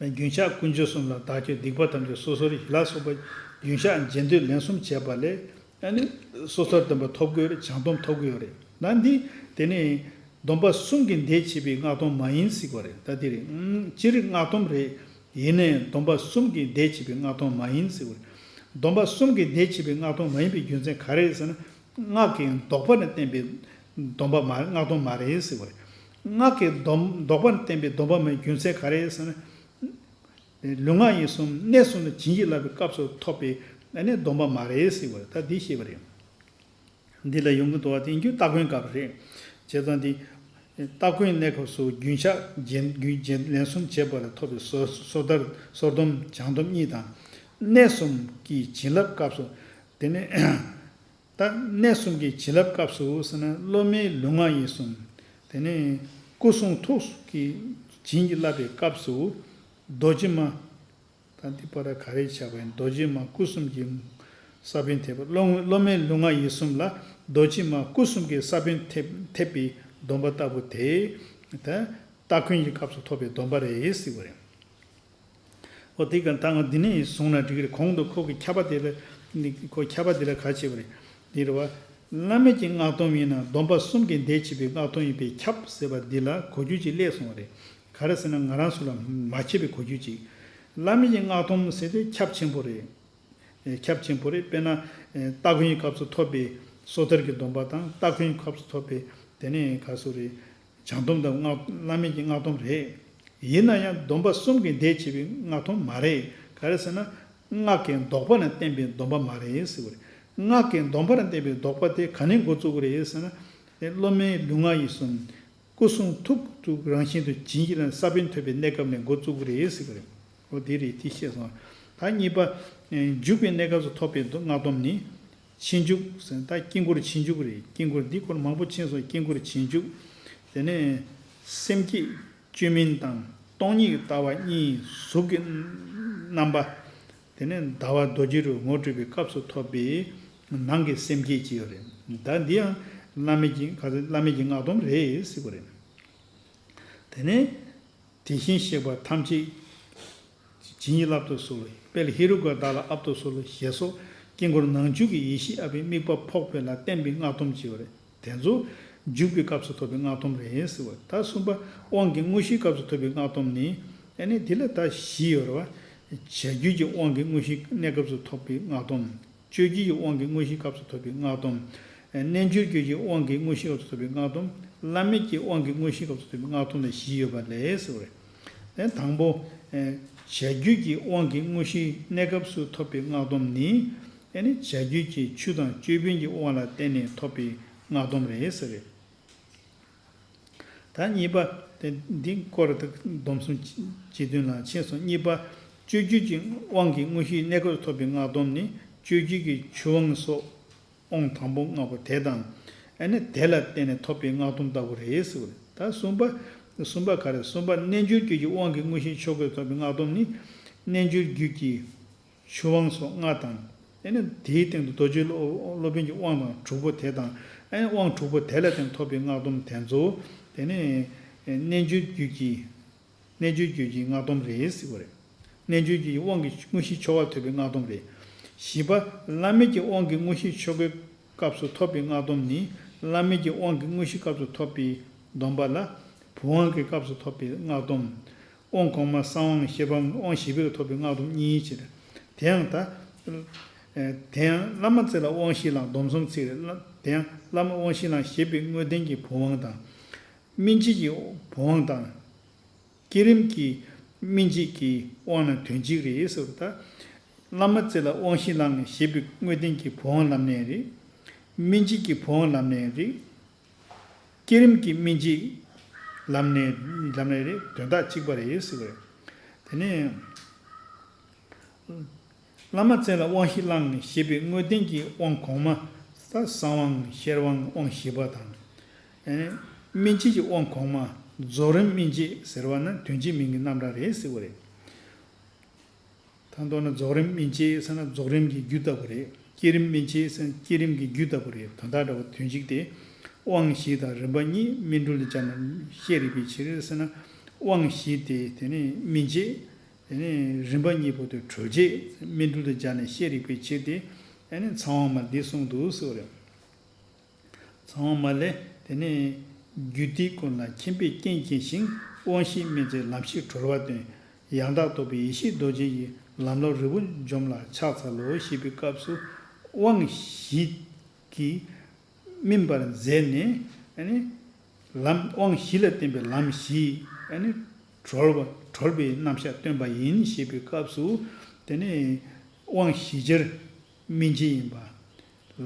རྒྱུན་བཤགས་ཀུན་སྤྱོད་གསུམ་ལ་བདག་གཅེས་སྡིག་པ་ཐམས་ཅད་སོ་སོར་ཞི་ལ་སོགས་པ་རྒྱུན་བཤགས་རྗེས་ཟློས་ལན་གསུམ་བྱས་པ་ལས། ཨ་ནི་སོ་སོར་སྡོམ་པ་ཐོབ་དགོས་རེད། བྱང་སྡོམ་ཐོབ་དགོས་རེད། ད་འདི་དེ་ནས་སྡོམ་པ་གསུམ་གྱི་སྡེ་བྱེད་པའི་སྔགས་སྡོམ་མ་ཡིན་ཟེར་བ་རེད། ད་འདི་རེད། སྤྱིར་སྔགས་སྡོམ་རེད། ཡིན་ནའི་སྡོམ་པ་གསུམ་གྱི་སྡེ་བྱེད་པའི་སྔགས་སྡོམ་མ་ཡིན་ཟེར་བ་རེད། སྡོམ་པ་གསུམ་གྱི་སྡེ་བྱེད་པའི་སྔགས་སྡོམ་མ་ཡིན་པའི་རྒྱུ་མཚན་ག་རེ་རེད་ཟེར་ན། སྔགས་ཀྱི་ལྡོག་པ་ལ་བརྟེན་པའི་སྡོམ་པ་མ་སྔགས་སྡོམ་མ་རེད་ཟེར་བ་རེད། སྔགས་ཀྱི་སྡོམ་ལྡོག་པ་ལ་བརྟེན་པའི་སྡོམ་པ་མ་ཡིན་རྒྱུ་མཚན་ག་རེ་རེད་ཟེར་ན། ལུས་ངག་ཡིད་གསུམ་གནས་གསུམ་དུ་བྱིན་གྱིས་བརླབས་པའི་སྐབས་སུ་ཐོབ་པའི་ཨ་ནི་སྡོམ་པ་མ་རེད་ཟེར་བ་རེད། ད་འདི་ཤེས་པ་རེད། འདི་ལ་ཡོང་གི་འདུག་བ། དེ་རྒྱུ་སྟ་གོན་སྐབས་རེད། བྱས་ཙང་འདི་སྟ་གོན་གནས་སྐབས་སུ་རྒྱུན་ཆགས་རྒྱན་རྒྱུན་རྒྱན་ལན་གསུམ་བྱས་པ་ལ་ཐོབ་པའི་སོ་སོ་ཐར་སོར་སྡོམ་བྱང་སྡོམ་གཉིས་དང་། གནས་གསུམ་གྱི་བྱིན་རླབས་སྐབས་སུ། དེ་ནས་ད་གནས་གསུམ་གྱི་བྱིན་རླབས་སྐབས་སུ་ཟེར་ན། སློབ་མའི་ལུས་ངག་ཡིད་གསུམ། དེ་ནས་སྐུ་གསུང་ཐུགས་ཀྱི་བྱིན་གྱིས་བརླབས་པའི་སྐབས་སུ། རྡོ་རྗེ་མ། ད་འདི་པར་ག་རེ་བྱ་བ་ཡིན། རྡོ་རྗེ་མ་སྐུ་གསུམ་གྱི་ས་བོན་ཐེབས་པ། སློབ་སློབ་མའི་ལུས་ངག་ཡིད་གསུམ་ལ་རྡོ་རྗེ་མ་སྐུ་གསུམ་གྱི་ས་བོན་ཐེབས་ཐེབས་པའི་སྡོམ་པ་ལྟ་བུ་དེ། ད་སྟ་གོན་གྱི་སྐབས་སུ་ཐོབ་པའི་སྡོམ་པ་རེད་ཟེར་བ་རེད། ཨོ་དེ་ག་ད་ང་འདི་ནས་བཟུང་ན་འགྲིག་གི་རེད། གོང་དུ་ཁོ་གི་ཁྱབ་པ་དེ་ལ་ནི་ཁོ་ཁྱབ་པ་དེ་ལ་ག་བྱེད་པ་རེད། འདི་རེད་བ། བླ་མེད་ཀྱི་སྔགས་སྡོམ་ཡིན་ན་སྡོམ་པ་གསུམ་གྱིས་འདས་བྱེད་པའི་སྔགས་སྡོམ་ཡིན་པས་ཁྱབ་ཟེར་བ་འདི་ལ་གོ་རྒྱུ་ཅིག་སླེབས་སོང་བ་རེད། ག་རེ་ཟེར་ན། ང་རང་ཚོ་ལ་མ་ཁྱབ་པའི་གོ་རྒྱུ་ཅིག་བླ་མེད་ཀྱི་སྔགས་སྡོམ་ཟེར་དུས་ཁྱབ་ཆེན་པོ་རེད། ཨེ་ཁྱབ་ཆེན་པོ་རེད། དཔེར་ན། ཨེ་སྟ་གོན་གྱི་སྐབས་སུ་ཐོབ་པའི་སོ་ཐར་གྱི་སྡོམ་པ་དང་། སྟ་གོན་གྱི་སྐབས་སུ་ཐོབ་པའི་དེ་ནས་ག་སོ་རེད། བྱང་སྡོམ་དང་སྔགས་བླ་མེད་ཀྱི་སྔགས་སྡོམ་རེད། ཡིན་ན་ཡང་སྡོམ་པ་གསུམ་གྱིས་འདས་བྱེད་པའི་སྔགས་སྡོམ་མ་རེད། ག་རེ་ཟེར་ན། སྔགས་ཀྱི་ལྡོག་པ་ལ་བརྟེན་པའི་སྡོམ་པ་མ་རེད་ཟེར་བ་རེད། སྔགས་ཀྱི་སྡོམ་པ་ལ་བརྟེན་པའི་ལྡོག་པ་དེ་ག་ནས་འགོ་བཙུགས་ཀྱི་རེད་ཟེར་ན། དེ་སློབ་མའི་ལུས་ངག་ཡིད་གསུམ་སྐུ་གསུང་ཐུགས་སུ་རང་བཞིན་དུ་བྱིན་གྱིས་བརླབས་ས་བོན་ཐོབ་པའི་གནས་སྐབས་ནས་འགོ་བཙུགས་ཀྱི་རེད་ཟེར་གྱི་རེད། འོ་དེ་རེད། དེ་ཤེས་སོང་། ད་གཉིས་པ། ཨེ་འཇུག་པའི་གནས་སྐབས་སུ་ཐོབ་པའི་སྔགས་སྡོམ་ནི། ཕྱིན་འཇུག་ཟེར། ད་དཀྱིལ་འཁོར་ཕྱིན་འཇུག་རེད། དཀྱིལ་འཁོར་འདི་སྐོར་མང་པོ་ཕྱིན་སོང་། དཀྱིལ་འཁོར་ཕྱིན་འཇུག་དེ་ནས་སེམས་བསྐྱེད་བཅོས་མིན་དང་སྟོང་ཉིད་ཀྱི་ལྟ་བ་གཉིས། གཟུགས་ཀྱི་རྣམ་པ། དེ་ནས་ཟླ་བ་རྡོ་རྗེ་རུ་ངོ་སྤྲོད་པའི་སྐབས་སུ་ཐོབ་པའི་ནང་གི་སེམས་བསྐྱེད་ཅིག་ཡོད་རེད། ད་འདི་ཡང་བླ་མེད་ཀྱི་ག་ཚོད་བླ་མེད་ཀྱི་སྔགས་སྡོམ་རེད་ཟེར་བ་རེད། དེ་ནས་དེ་བཞིན་གཤེགས་པ་ཐམས་ཅད་བྱིན་གྱིས་བརླབ་ཏུ་གསོལ། དཔལ་ཧེ་རུ་ཀ་དག་ལ་ཨབ་ཏུ་གསོལ་ཞེས་སོགས་དཀྱིལ་འཁོར་ནང་བཅུད་ཀྱི་ཡེ་ཤེས་ཨ་པའི་དམིགས་པ་ཕོག་པ་ལ་བརྟེན་པའི་སྔགས་སྡོམ་ཅིག་ཡོད་རེད། དེ་ཚོ་འཇུག་པའི་སྐབས་སུ་ཐོབ་པའི་སྔགས་སྡོམ་རེད་ཟེར་བ། ད་གསུམ་པ་དབང་གི་དངོས་གཞིའི་སྐབས་སུ་ཐོབ་པའི་སྔགས་སྡོམ་ནི། ཨ་ནི་དེ་ལ་ད་བཞི་ཡོད་རེད་བ། བྱ་རྒྱུད་ཀྱི་དབང་གི་དངོས་གཞིའི་གནས་སྐབས་སུ་ཐོབ་པའི་སྔགས་སྡོམ། སྤྱོད་རྒྱུད་ཀྱི་དབང་གི་དངོས་གཞིའི་སྐབས་སུ་ཐོབ་པའི་སྔགས་སྡོམ། རྣལ་འབྱོར་རྒྱུད་ཀྱི་དབང་གི་དངོས་གཞིའི་སྐབས་སུ་ཐོབ་པའི་སྔགས་སྡོམ། བླ་མེད་ཀྱི་དབང་གི་དངོས་གཞིའི་སྐབས་སུ་ཐོབ་པའི་སྔགས་སྡོམ་ལ་བཞི་ཡོད་པ་ལས་ཟེར་བ་རེད། དང་པོ། བྱ་རྒྱུད་ཀྱི་དབང་གི་དངོས་གཞིའི་གནས་སྐབས་སུ་ཐོབ་པའི་སྔགས་སྡོམ་ནི། ཨ་ནི་བྱ་རྒྱུད་ཀྱི་ཆོས་དང་ཅོད་པན་གྱི་དབང་ལ་བརྟེན་ནས་ཐོབ་པའི་སྔགས་སྡོམ་རེད་ཟེར་རེད། ད་གཉིས་པ། དེ་འདི་སྐོར་དུ་སྡོམ་གསུམ་སྤྱི་དོན་ལ་ཕྱིན་སོང་། གཉིས་པ། སྤྱོད་རྒྱུད་ཀྱི་དབང་གི་དངོས་གཞིའི་གནས་སྐབས་སུ་ཐོབ་པའི་སྔགས་སྡོམ་ནི། སྤྱོད་རྒྱུད་ཀྱི་ཆོས་དབང་སོགས་དབང་དང་པོ་ལྔ་པོ་དེ་དང་། ཨ་ནི་དེ་ལ་བརྟེན་ནས་ཐོབ་པའི་སྔགས་སྡོམ་ལྟ་བུ་རེད་ཟེར་བ་རེད། ད་གསུམ་པ། གསུམ་པ་ག་རེ། གསུམ་པ་རྣལ་འབྱོར་རྒྱུད་ཀྱི་དབང་གི་དངོས་གཞིའི་ཆོ་གས་ཐོབ་པའི་སྔགས་སྡོམ་ནི། རྣལ་འབྱོར་རྒྱུད་ཀྱི་ཆོས་དབང་སོགས་ལྔ་དང་། ཨ་ནི་དེའི་སྟེང་དུ་རྡོ་རྗེ་སློབ་སློབ་དཔོན་གྱི་དབང་དང་དྲུག་པོ་དེ་དང་། ཨ་ནི་དབང་དྲུག་པོ་དེ་ལ་བརྟེན་ཐོབ་པའི་སྔགས་སྡོམ་དེ་ཚོ། དེ་ནི་རྣལ་འབྱོར་རྒྱུད་ཀྱི། རྣལ་འབྱོར་རྒྱུད་ཀྱི་སྔགས་སྡོམ་རེད་ཟེར་བ་རེད། རྣལ་འབྱོར་རྒྱུད་ཀྱི་དབང་གི་དངོས་གཞིའི་ཆོ་ག་ཐོབ་པའི་སྔགས་སྡོམ་རེད། བཞི་པ། བླ་མེད་ཀྱི་དབང་གི་དངོས་གཞིའི་ཆོ་གའི་སྐབས་སུ་ཐོབ་པའི་སྔགས་སྡོམ་ནི། བླ་མེད་ཀྱི་དབང་གི་དངོས་གཞིའི་སྐབས་སུ་ཐོབ་པའི་སྡོམ་པ་ལ། བུམ་དབང་གི་སྐབས་སུ་ཐོབ་པའི་སྔགས་སྡོམ། དབང་གོང་མ་གསང་དབང་ཤེར་དབང་དབང་བཞི་པའི་ཐོབ་པའི་སྔགས་སྡོམ་གཉིས་ཅིག་རེད། དེ་ཡང་ད། ཨེ་དེ་ཡང་བླ་མ་རྩེ་ལ་དབང་བཞི་བླངས། སྡོམ་གསུམ་ཚིག་རེད། བླ་དེ་ཡང་བླ་མ་དབང་བཞི་བླངས་ཞེས་པའི་དངོས་བསྟན་གྱི་བུམ་དབང་དང་། སྨིན་བྱེད་ཀྱི་བུམ་དབང་དང་། བསྐྱེད་རིམ་གྱི་སྨིན་བྱེད་ཀྱི་དབང་ནི་དོན་གཅིག་རེད་ཟེར་བ་དང་། བླ་མ་རྩེ་ལ་དབང་བཞི་བླངས་ཞེས་པའི་དངོས་བསྟན་གྱི་བུམ་དབང་ལབ་ནའི་རེད། སྨིན་བྱེད་ཀྱི་བུམ་དབང་ལབ་ནའི་རེད། བསྐྱེད་རིམ་གྱི་སྨིན་བྱེད་ལབ་ནའི་ལབ་ནའི་རེད། དོན་དག་གཅིག་པ་རེད་ཟེར་བ་རེད། དེ་ནས། བླ་མ་རྩེ་ལ་དབང་བཞི་བླངས་ཞེས་པའི་དངོས་བསྟན་གྱི་དབང་གོང་མ། ད་གསང་དབང་ཤེར་དབང་དབང་བཞི་པ་དང་། ཨེ་སྨིན་བྱེད་ཀྱི་དབང་གོང་མ། རྫོགས་རིམ་སྨིན་བྱེད་ཟེར་བ་ནི་དོན་གཅིག་མིང་གི་རྣམ་གྲངས་རེད་ཟེར་བ་རེད། ད་མདོར་ན་རྫོགས་རིམ་སྨིན་བྱེད་ཟེར་ན་རྫོགས་རིམ་གྱི་རྒྱུ་ལྟ་བུ་རེད། བསྐྱེད་རིམ་སྨིན་བྱེད་ཟེར་ན་བསྐྱེད་རིམ་གྱི་རྒྱུ་ལྟ་བུ་རེད། དོན་དག་འདྲ་བ་དོན་གཅིག་སྟེ། དབང་བཞི་དང་རིམ་པ་གཉིས་སྨིན་གྲོལ་དུ་སྦྱར་ནས་བཤད་རིགས་པའི་ཕྱིར་ཟེར་ན། དབང་བཞི་སྟེ་དེ་ནི་སྨིན་བྱེད། དེ་ནས་རིམ་པ་གཉིས་པོ་དེ་གྲོལ་བྱེད་སྨིན་གྲོལ་དུ་སྦྱར་ནས་བཤད་རིགས་པའི་ཕྱིར་ཏེ། ཨ་ནི་ཚངས་དབང་མ་འདི་གསུངས་འདུག་ཟེར་བ་རེད། ཚངས་དབང་མ་ལས་དེ་ནས་རྒྱུད་སྡེའི་ཀུན་ལ་མཁྱེན་པས་རྐྱེན་བྱིན་ཞིང་། དབང་བཞིས་སྨིན་བྱེད་ལམ་ཤེས་གྲོལ་བ་སྟོན། ཡང་དག་རྟོགས་པའི་ཡེ་ཤེས་རྡོ་རྗེ་ཡིས། ལམ་སློབ་རིལ་བུ་འཇོམས་ལ་ཕྱག་འཚལ་ལོ། ཞེས་པའི་སྐབས་སུ་དབང་བཞི་གིས་སྨིན་པར་མཛད་ནས། ཨ་ནི་ལམ་དབང་བཞི་ལ་བརྟེན་པའི་ལམ་བཞི། ཨ་ནི་ གྲོལ་བ་གྲོལ་བའི་རྣམ་གཞག་སྟོན་པ་ཡིན་ཞེས་པའི་སྐབས་སུ། དེ་ནི་དབང་བཞི་ཆར་སྨིན་བྱེད་ཡིན་པ།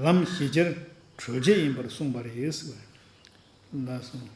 ལམ་བཞི་ཆར་གྲོལ་བྱེད་ཡིན་པར་གསུངས་པ་རེད་ཟེར་བ་རེད། ལགས་སོ།